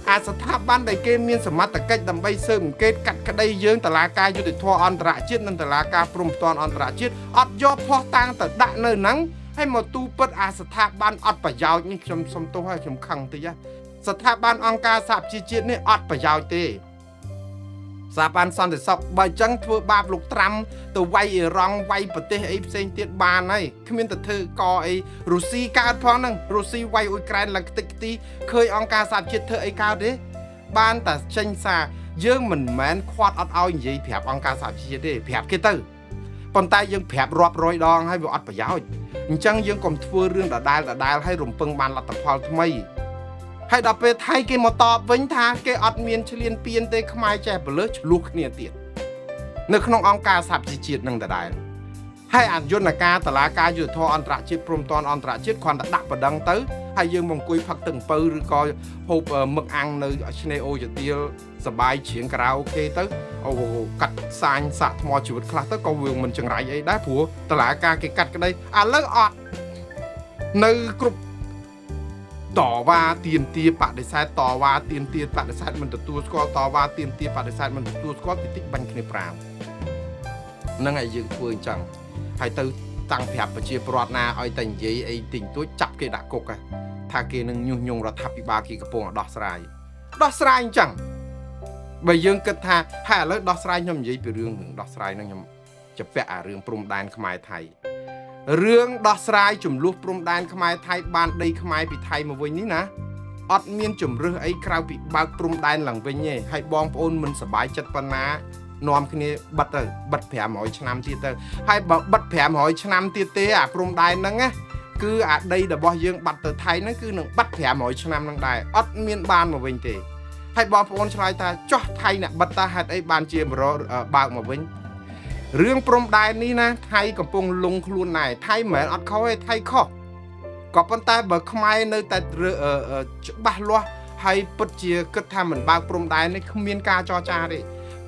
អាស្ថាប័នដែលគេមានសមត្ថកិច្ចដើម្បីស៊ើបអង្កេតកាត់ក្តីយើងតឡាការយុត្តិធម៌អន្តរជាតិនិងតឡាការព្រំប្រទានអន្តរជាតិអត់យកភ័ស្តុតាងទៅដាក់នៅហ្នឹងហើយមកទូពិតអាស្ថាប័នអត់ប្រយោជន៍នេះខ្ញុំសុំទោសហើយខ្ញុំខឹងតិចស្ថាប័នអង្គការសហប្រជាជាតិនេះអត់ប្រយោជន៍ទេស្ថាប័នសន្តិសុខបើអញ្ចឹងធ្វើបាបលោកត្រាំទៅវាយអ៊ីរ៉ង់វាយប្រទេសអីផ្សេងទៀតបានហើយគ្មានទៅធ្វើកអីរុស្ស៊ីកើតផងហ្នឹងរុស្ស៊ីវាយអ៊ុយក្រែនឡើងខ្ទេចខ្ទីឃើញអង្គការសហជាតិធ្វើអីកើតទេបានតែចេញសារយើងមិនមែនខាត់អត់ឲ្យនិយាយប្រាប់អង្គការសហជាតិទេប្រាប់គេទៅប៉ុន្តែយើងប្រាប់រាប់រយដងហើយវាអត់ប្រយោជន៍អញ្ចឹងយើងកុំធ្វើរឿងដដែលដដែលឲ្យរំពឹងបានលទ្ធផលថ្មីហើយដល់ពេលថៃគេមកតបវិញថាគេអត់មានឈ្លានពានទេខ្មែរចេះបលើសឆ្លោះគ្នាទៀតនៅក្នុងអង្គការសហប្រជាជាតិនឹងដដែលហើយអយន្តការតឡាការយុទ្ធធរអន្តរជាតិព្រំប្រទានអន្តរជាតិគ្រាន់តែដាក់ប្តឹងទៅហើយយើងមកអង្គុយផឹកទឹកអំពៅឬក៏ហូបមឹកអាំងនៅឆ្នេរអូយទាលសបាយច្រៀងការ៉ាអូខេទៅអូកាត់សាញសាក់ថ្មជីវិតខ្លះទៅក៏វាមិនចង្រៃអីដែរព្រោះតឡាការគេកាត់ក្តីឥឡូវអត់នៅគ្រប់តវ៉ាទៀមទាបដិសេធតវ៉ាទៀមទាបដិសេធមិនទទួលស្គាល់តវ៉ាទៀមទាបដិសេធមិនទទួលស្គាល់តិចតិចបាញ់គ្នាប្រាវហ្នឹងហើយយើងធ្វើអញ្ចឹងហើយទៅតាំងប្រាប់ប្រជាពលរដ្ឋណាឲ្យតែនិយាយអីតិចតួចចាប់គេដាក់គុកថាគេនឹងញុះញង់រដ្ឋាភិបាលគេកំពុងដោះស្រាយដោះស្រាយអញ្ចឹងបើយើងគិតថាហើយឥឡូវដោះស្រាយខ្ញុំនិយាយពីរឿងដោះស្រាយហ្នឹងខ្ញុំจะពាក់អារឿងព្រំដែនខ្មែរថៃរឿងដោះស្រាយចំនួនព្រំដែនខ្មែរថៃបានដីខ្មែរពីថៃមកវិញនេះណាអត់មានជំរឹះអីក្រៅពីបើកព្រំដែនឡើងវិញទេហើយបងប្អូនមិនសប្បាយចិត្តប៉ុណ្ណានាំគ្នាបិទទៅបិទ500ឆ្នាំទៀតទៅហើយបើបិទ500ឆ្នាំទៀតទេអាព្រំដែនហ្នឹងណាគឺអាដីរបស់យើងបាត់ទៅថៃហ្នឹងគឺនឹងបាត់500ឆ្នាំហ្នឹងដែរអត់មានបានមកវិញទេហើយបងប្អូនឆ្លើយថាចោះថៃអ្នកបិទតាហេតុអីបានជាបើកមកវិញរឿងព្រំដែននេះណាថៃកំពុងលងខ្លួនដែរថៃមិនមែនអត់ខុសទេថៃខុសក៏ប៉ុន្តែបើខ្មែរនៅតែច្បាស់លាស់ហើយពិតជាគិតថាមិនបើកព្រំដែននេះគ្មានការចរចាទេ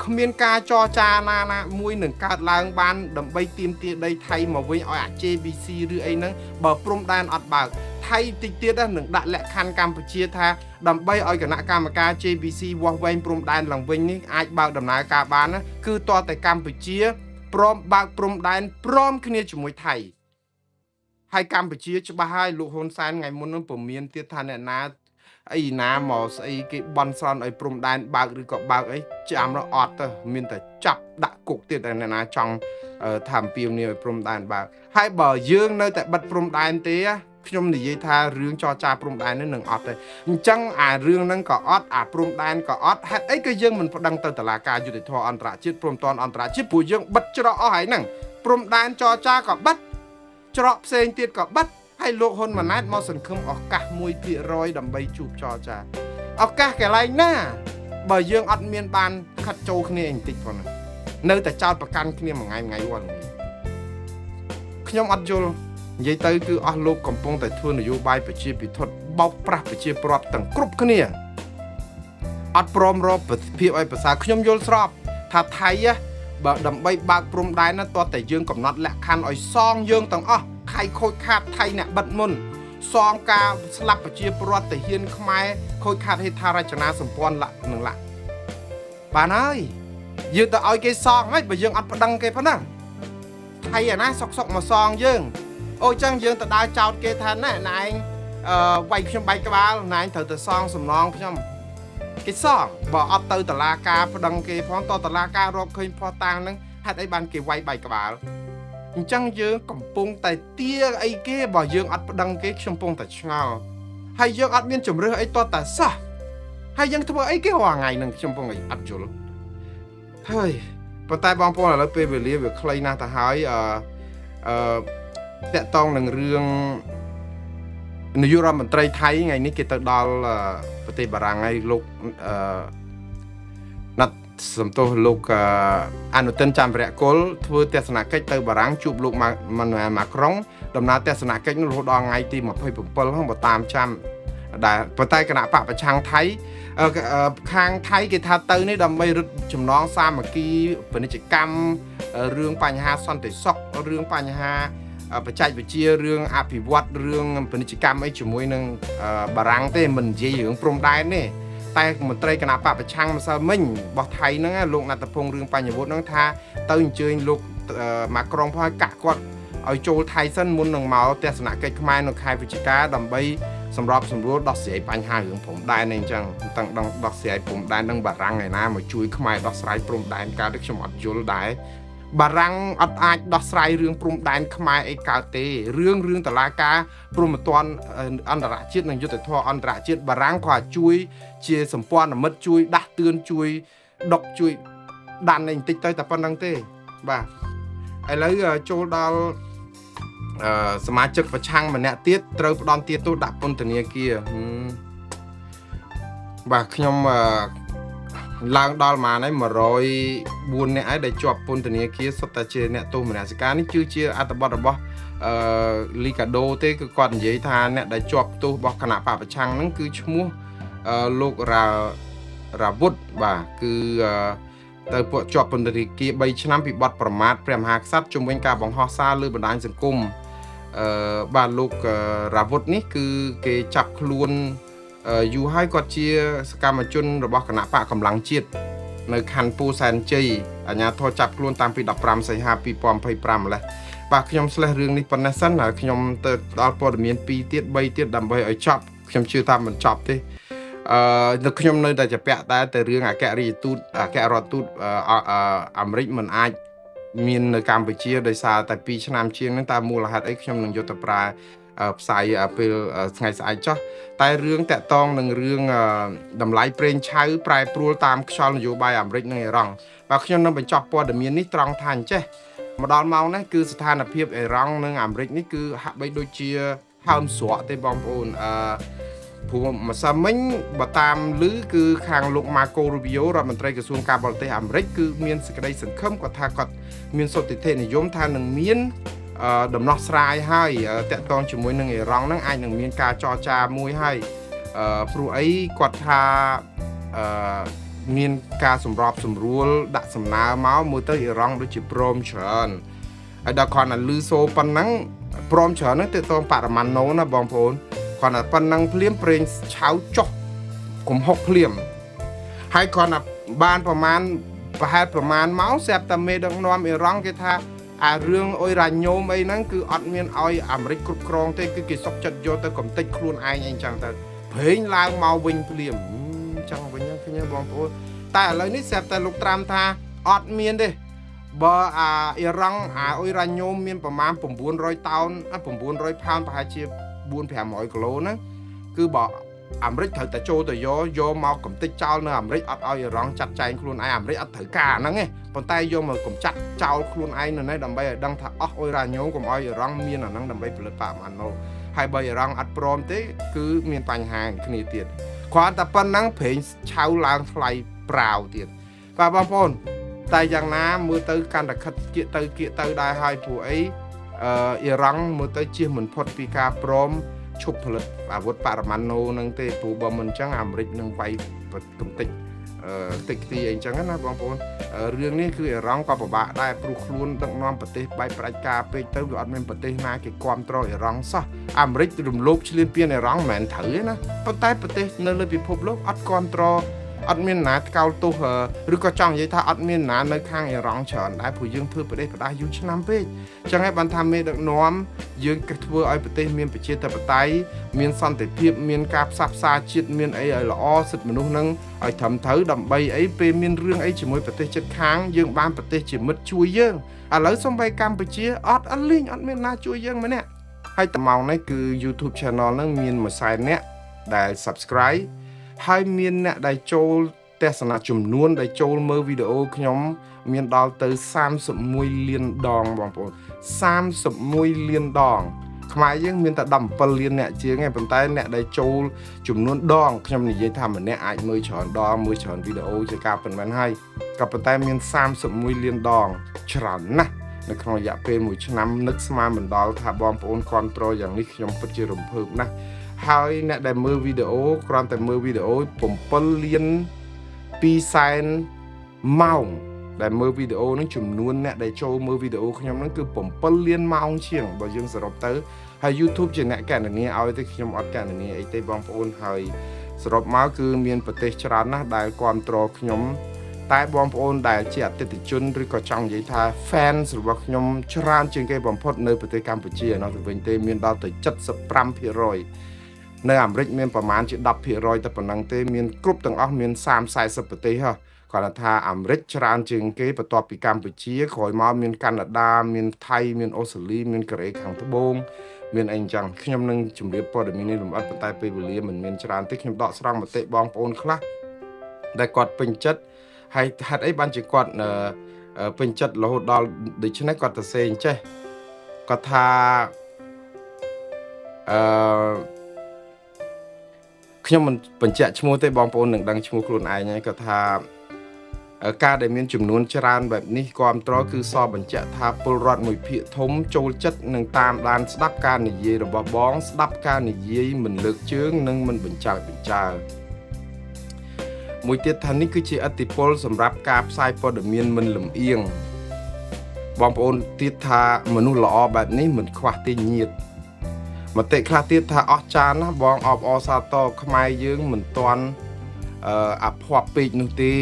គ្មានការចរចាណាណាមួយនឹងកើតឡើងបានដើម្បីទាមទារដីថៃមកវិញឲ្យអា JBC ឬអីហ្នឹងបើព្រំដែនអត់បើកថៃតិចទៀតនឹងដាក់លក្ខខណ្ឌកម្ពុជាថាដើម្បីឲ្យគណៈកម្មការ JBC វាស់វែងព្រំដែនឡើងវិញនេះអាចបើកដំណើរការបានណាគឺតតែកម្ពុជាព្រមបើកព្រំដែនព្រមគ្នាជាមួយថៃហើយកម្ពុជាច្បាស់ហើយលោកហ៊ុនសែនថ្ងៃមុននឹងពមៀនទៀតថាអ្នកណាអីណាមកស្អីគេបន់ស្រន់ឲ្យព្រំដែនបើកឬក៏បើកអីចាំរអត់ទៅមានតែចាប់ដាក់គុកទៀតតែអ្នកណាចង់ថាអំពាវនាវឲ្យព្រំដែនបើកហើយបើយើងនៅតែបិទព្រំដែនទេខ្ញុំនិយាយថារឿងចរចាព្រំដែននេះនឹងអត់ទេអញ្ចឹងអារឿងហ្នឹងក៏អត់អាព្រំដែនក៏អត់ហេតុអីក៏យើងមិនប្តឹងទៅតុលាការយុត្តិធម៌អន្តរជាតិព្រំដែនអន្តរជាតិព្រោះយើងបិទច្រកអស់ហើយហ្នឹងព្រំដែនចរចាក៏បិទច្រកផ្សេងទៀតក៏បិទហើយលោកហ៊ុនម៉ាណែតមកសង្ឃឹមឱកាស1%ដើម្បីជួបចរចាឱកាសកន្លែងណាបើយើងអត់មានបានខិតចូលគ្នាបន្តិចផងនៅតែចោតប្រកាន់គ្នាមួយថ្ងៃមួយថ្ងៃរាល់ថ្ងៃខ្ញុំអត់យល់និយាយទៅគឺអស់លោកកំពុងតែធ្វើនយោបាយប្រជាពិធដ្ឋបោកប្រាស់ប្រជាពលរដ្ឋទាំងគ្រប់គ្នា អត់ព្រមរកប្រសិទ្ធភាពឲ្យប្រសើរខ្ញុំយល់ស្របថាថៃណាបើដើម្បីបើកព្រំដែនណាតោះតែយើងកំណត់លក្ខខណ្ឌឲ្យសងយើងទាំងអស់ខៃខូចខាតថៃអ្នកបិទមុនសងការស្លាប់ប្រជាពលរដ្ឋទាហានខ្មែរខូចខាតហេដ្ឋារចនាសម្ព័ន្ធលក្ខនឹងលក្ខបានហើយយើងទៅឲ្យគេសងហើយបើយើងអត់ប្តឹងគេប៉ុណ្ណឹងថៃអាណាសុកសុកមកសងយើងអូចឹងយើងទៅដើរចោតគេថាណែណែឯងអឺវាយខ្ញុំបែកក្បាលណែឯងត្រូវទៅសងសំណងខ្ញុំ គេសងបើអត់ទៅតឡាការប្តឹងគេផងតតឡាការរកឃើញផោះតាងហ្នឹងហេតុអីបានគេវាយបែកក្បាលអញ្ចឹងយើងកំពុងតែទាអីគេបើយើងអត់ប្តឹងគេខ្ញុំកំពុងតែឆ្ងល់ហើយយើងអត់មានជំរឿសអីតតែសោះហើយយើងធ្វើអីគេរាល់ថ្ងៃហ្នឹងខ្ញុំកំពុងតែអត់យល់ហើយប៉ុន្តែបងប្អូនឥឡូវពេលវេលាវាខ្លីណាស់ទៅហើយអឺអឺតកតងនឹងរឿងនាយករដ្ឋមន្ត្រីថៃថ្ងៃនេះគេទៅដល់ប្រទេសបារាំងហើយលោកអឺណាត់សំទោសលោកអនុទិនច័ន្ទវរៈគុលធ្វើទស្សនកិច្ចទៅបារាំងជួបលោកម៉ាម៉ាក្រុងដំណើរទស្សនកិច្ចនោះរហូតដល់ថ្ងៃទី27ហ្នឹងបើតាមចាំដែលប៉ុន្តែគណៈបកប្រឆាំងថៃខាងថៃគេថាទៅនេះដើម្បីរឹតចំណងសាមគ្គីពាណិជ្ជកម្មរឿងបញ្ហាសន្តិសុខរឿងបញ្ហាបច្ចេកវិទ្យារឿងអភិវឌ្ឍរឿងពាណិជ្ជកម្មអីជាមួយនឹងបារាំងទេមិននិយាយរឿងព្រំដែនទេតែមន្ត្រីគណៈបកប្រឆាំងម្សិលមិញរបស់ថៃហ្នឹងលោកណដ្ឋពងរឿងបញ្ញវុធហ្នឹងថាទៅអញ្ជើញលោកម៉ាក្រុងផងឲ្យកាក់គាត់ឲ្យចូលថៃសិនមុននឹងមកទស្សនកិច្ចខ្មែរនៅខែវិច្ឆិកាដើម្បីសម្របសម្រួលដោះស្រាយបញ្ហារឿងព្រំដែននេះអញ្ចឹងតាំងដឹងដោះស្រាយព្រំដែននឹងបារាំងឯណាមកជួយខ្មែរដោះស្រាយព្រំដែនកើតខ្ញុំអត់យល់ដែរបារាំងអត់អាចដោះស្រាយរឿងព្រំដែនខ្មែរអីកើតទេរឿងរឿងតឡាការព្រំប្រទានអន្តរជាតិនិងយុត្តិធម៌អន្តរជាតិបារាំងក៏ជួយជាសម្ព័ន្ធមិត្តជួយដាស់តឿនជួយដុកជួយដាននេះបន្តិចទៅតែប៉ុណ្្នឹងទេបាទឥឡូវចូលដល់សមាជិកប្រឆាំងម្នាក់ទៀតត្រូវផ្ដន់ទាទោសដាក់ពន្ធនាគារបាទខ្ញុំឡើងដល់ប្រហែលហើយ104នាក់ហើយដែលជាប់ពន្ធនាគារសុទ្ធតែជាអ្នកទោសមនសិការនេះគឺជាអត្ថបទរបស់អឺលីកាដូទេគឺគាត់និយាយថាអ្នកដែលជាប់ទោសរបស់គណៈបកប្រឆាំងហ្នឹងគឺឈ្មោះលោករ៉ារ៉ាវុធបាទគឺទៅពួកជាប់ពន្ធនាគារ3ឆ្នាំពីបទប្រមាថព្រះមហាក្សត្រជំវិញការបង្ហោះសារលើបណ្ដាញសង្គមអឺបាទលោករ៉ាវុធនេះគឺគេចាប់ខ្លួនយូរហើយគាត់ជាសកម្មជនរបស់គណៈបកកម្លាំងជាតិនៅខណ្ឌពោធិ៍សែនជ័យអាជ្ញាធរចាប់ខ្លួនតាំងពី15សីហា2025ម្លេះបាទខ្ញុំស្លេះរឿងនេះប៉ុណ្ណេះសិនហើយខ្ញុំទៅដល់ព័ត៌មាន2ទៀត3ទៀតដើម្បីឲ្យចប់ខ្ញុំជឿថាមិនចប់ទេអឺនៅខ្ញុំនៅតែជាពាក់តែទៅរឿងអគ្គរដ្ឋទូតអគ្គរដ្ឋទូតអាមេរិកមិនអាចមាននៅកម្ពុជាដោយសារតែ2ឆ្នាំជាងហ្នឹងតើមូលហេតុអីខ្ញុំនឹងយកទៅប្រើផ្សាយពេលថ្ងៃស្អែកចោះតែរឿងតាក់តងនឹងរឿងតម្លៃប្រេងឆៅប្រែប្រួលតាមខ្យល់នយោបាយអាមេរិកនិងអ៊ីរ៉ង់បាទខ្ញុំនឹងបញ្ចប់ព័ត៌មាននេះត្រង់ថាអញ្ចេះមកដល់ម៉ោងនេះគឺស្ថានភាពអ៊ីរ៉ង់និងអាមេរិកនេះគឺហាក់បីដូចជាហើមស្រក់ទេបងប្អូនអឺព្រោះម្សិលមិញបើតាមឮគឺខាងលោកម៉ាកូរូប៊ីយ៉ូរដ្ឋមន្ត្រីក្រសួងការបរទេសអាមេរិកគឺមានសេចក្តីសង្ឃឹមគាត់ថាគាត់មានសុទិដ្ឋិនិយមថានឹងមានដំណោះស្រាយហើយតាក់ទងជាមួយនឹងអ៊ីរ៉ង់ហ្នឹងអាចនឹងមានការចរចាមួយហើយព្រោះអីគាត់ថាអឺមានការសម្របសម្រួលដាក់សំណើមកមើលទៅអ៊ីរ៉ង់ដូចជាព្រមច្រើនហើយដល់គ្រាន់តែឮសូរប៉ុណ្ណឹងព្រមច្រើនហ្នឹងទៅតងបរិមាណណូណាបងប្អូនគ្រាន់តែប៉ុណ្ណឹងភ្លាមប្រេងឆៅចុះកំហុកភ្លាមហើយគ្រាន់តែបានប្រមាណប្រហែលប្រមាណម៉ោងស្រាប់តែមេដឹកនាំអ៊ីរ៉ង់គេថាអារឿងអ៊ុយរ៉ាញ៉ូមអីហ្នឹងគឺអត់មានឲ្យអាមេរិកគ្រប់គ្រងទេគឺគេសុកចិត្តយកទៅកំទេចខ្លួនឯងអីចឹងទៅប្រេងឡើងមកវិញភ្លាមចឹងវិញឃើញទេបងប្អូនតែឥឡូវនេះស្រាប់តែលោកត្រាំថាអត់មានទេបើអាអ៊ីរ៉ង់អាអ៊ុយរ៉ាញ៉ូមមានប្រមាណ900តោន900ផោនប្រហែលជា4 500គីឡូហ្នឹងគឺបើអាមេរិកត្រូវតែចូលទៅយកយកមកកំទេចចោលនៅអាមេរិកអត់ឲ្យអ៊ីរ៉ង់ចាត់ចែងខ្លួនឯងអាមេរិកអត់ត្រូវការហ្នឹងទេប៉ុន្តែយកមកកំចាត់ចោលខ្លួនឯងនៅនេះដើម្បីឲ្យដឹងថាអស់អ៊ុយរ៉ាញ៉ូមកុំឲ្យអ៊ីរ៉ង់មានអាហ្នឹងដើម្បីផលិតបរិមាណណូហើយបើអ៊ីរ៉ង់អត់ព្រមទេគឺមានបញ្ហាគ្នាទៀតគ្រាន់តែប៉ុណ្ណឹងប្រេងឆៅឡើងថ្លៃប្រាវទៀតបាទបងប្អូនតែយ៉ាងណាមើលទៅកាន់តែខិតគៀកទៅគៀកទៅដែរហើយព្រោះអីអ៊ីរ៉ង់មើលទៅជៀសមិនផុតពីការព្រម ឈប់ផលិតអាវុធបរមាណូនឹងទេព្រោះបើមិនអញ្ចឹងអាមេរិកនឹងវាយកំតិចអឺតិចទីអីអញ្ចឹងណាបងប្អូនរឿងនេះគឺអ៊ីរ៉ង់ក៏ពិបាកដែរព្រោះខ្លួនដឹកនាំប្រទេសបែបផ្ដាច់ការពេកទៅវាអត់មានប្រទេសណាគេគ្រប់គ្រងអ៊ីរ៉ង់សោះអាមេរិករំលោភឈ្លានពានអ៊ីរ៉ង់មិនមែនត្រូវទេណាប៉ុន្តែប្រទេសនៅលើពិភពលោកអត់គ្រប់គ្រងអត់មានណាថ្កោលទោសឬក៏ចង់និយាយថាអត់មានណានៅខាងអ៊ីរ៉ង់ច្រើនដែរព្រោះយើងធ្វើប្រទេសផ្ដាស់យូរឆ្នាំពេកចឹងហើយបានថាមេដឹកនាំយើងគិតធ្វើឲ្យប្រទេសមានប្រជាធិបតេយ្យមានសន្តិភាពមានការផ្សះផ្សាជាតិមានអីឲ្យល្អសិទ្ធិមនុស្សនឹងឲ្យត្រឹមត្រូវដើម្បីអីពេលមានរឿងអីជាមួយប្រទេសជិតខាងយើងបានប្រទេសជាមិត្តជួយយើងឥឡូវសំបីកម្ពុជាអត់អត់លីងអត់មានណាជួយយើងម្នាក់ហើយតម៉ោងនេះគឺ YouTube Channel ហ្នឹងមាន1សែននាក់ដែល Subscribe ហើយមានអ្នកដែលចូលទស្សនៈចំនួនដែលចូលមើលវីដេអូខ្ញុំមានដល់ទៅ31លានដងបងប្អូន31លានដងខ្មែរយើងមានតែ17លានអ្នកជាងឯងប៉ុន្តែអ្នកដែលចូលចំនួនដងខ្ញុំនិយាយថាម្នាក់អាចមើលច្រើនដងមើលច្រើនវីដេអូជាការប៉ុន្មានហើយក៏ប៉ុន្តែមាន31លានដងច្រើនណាស់នៅក្នុងរយៈពេល1ឆ្នាំនឹកស្មានមិនដល់ថាបងប្អូនគ្រប់គ្រងយ៉ាងនេះខ្ញុំពិតជារំភើបណាស់ហើយអ្នកដែលមើលវីដេអូគ្រាន់តែមើលវីដេអូ7លាន2សែនម៉ោងដែលមើលវីដេអូហ្នឹងចំនួនអ្នកដែលចូលមើលវីដេអូខ្ញុំហ្នឹងគឺ7លានម៉ោងជាងបើយើងសរុបទៅហើយ YouTube ជាអ្នកកណនាឲ្យទេខ្ញុំអត់កណនាអីទេបងប្អូនហើយសរុបមកគឺមានប្រទេសច្រើនណាស់ដែលគ្រប់គ្រងខ្ញុំតែបងប្អូនដែលជាអតិថិជនឬក៏ចង់និយាយថា fans របស់ខ្ញុំច្រើនជាងគេបំផុតនៅប្រទេសកម្ពុជានោះទៅវិញទេមានដល់ទៅ75%នៅអាមេរិកមានប្រមាណជា10%តែប៉ុណ្ណឹងទេមានគ្រប់ទាំងអស់មាន30 40ប្រទេសហ៎គាត់ថាអាមេរិកច្រើនជាងគេបន្ទាប់ពីកម្ពុជាក្រោយមកមានកាណាដាមានថៃមានអូស្ត្រាលីមានកូរ៉េខាងត្បូងមានអីអញ្ចឹងខ្ញុំនឹងជម្រាបព័ត៌មាននេះលម្អិតប៉ុន្តែពេលវេលាមិនមានច្រើនទេខ្ញុំដកស្រង់មតិបងប្អូនខ្លះដែលគាត់ពេញចិត្តហើយហេតុអីបានជាគាត់ពេញចិត្តរហូតដល់ដូច្នេះគាត់ទៅសេអញ្ចេះគាត់ថាអឺខ្ញុំមិនបញ្ជាក់ឈ្មោះទេបងប្អូននឹងដឹងឈ្មោះខ្លួនឯងហើយគាត់ថាការដែលមានចំនួនច្រើនបែបនេះគ្រប់ត្រគឺសបញ្ជាក់ថាពលរដ្ឋមួយភាគធំចូលចិត្តនឹងតាមដានស្ដាប់ការនិយាយរបស់បងស្ដាប់ការនិយាយមិនលើកជើងនិងមិនបញ្ចើចបញ្ចើមួយទៀតថានេះគឺជាឥទ្ធិពលសម្រាប់ការផ្សាយព័ត៌មានមិនលំអៀងបងប្អូនទៀតថាមនុស្សល្អបែបនេះមិនខ្វះទេញាតមតិខ្លះទៀតថាអស់ចានណាបងអបអសាទរខ្មែរយើងមិនទាន់អភ័ព្វពេកនោះទេ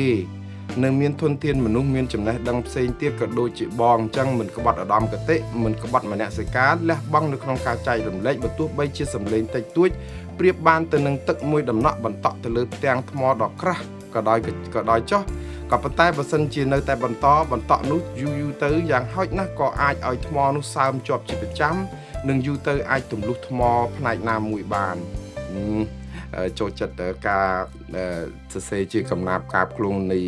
នៅមានធនធានមនុស្សមានចំណេះដឹងផ្សេងទៀតក៏ដូចជាបងអញ្ចឹងមិនក្បត់ឧត្តមគតិមិនក្បត់មនសិការលះបង់នៅក្នុងការចែករំលែកបើទោះបីជាសម្លេងតិចតួចប្រៀបបានទៅនឹងទឹកមួយដំណក់បន្តក់ទៅលើផ្ទាំងថ្មដ៏ក្រាស់ក៏ដោយក៏ដោយចុះក៏ប៉ុន្តែបើសិនជានៅតែបន្តបន្តក់នោះយូរយូរទៅយ៉ាងហោចណាស់ក៏អាចឲ្យថ្មនោះសើមជាប់ជាប្រចាំនិងយូរទៅអាចទម្លុះថ្មផ្នែកណាមួយបានចូលចិត្តការសរសេរជាកំណាព្យកាបខ្លួននៃ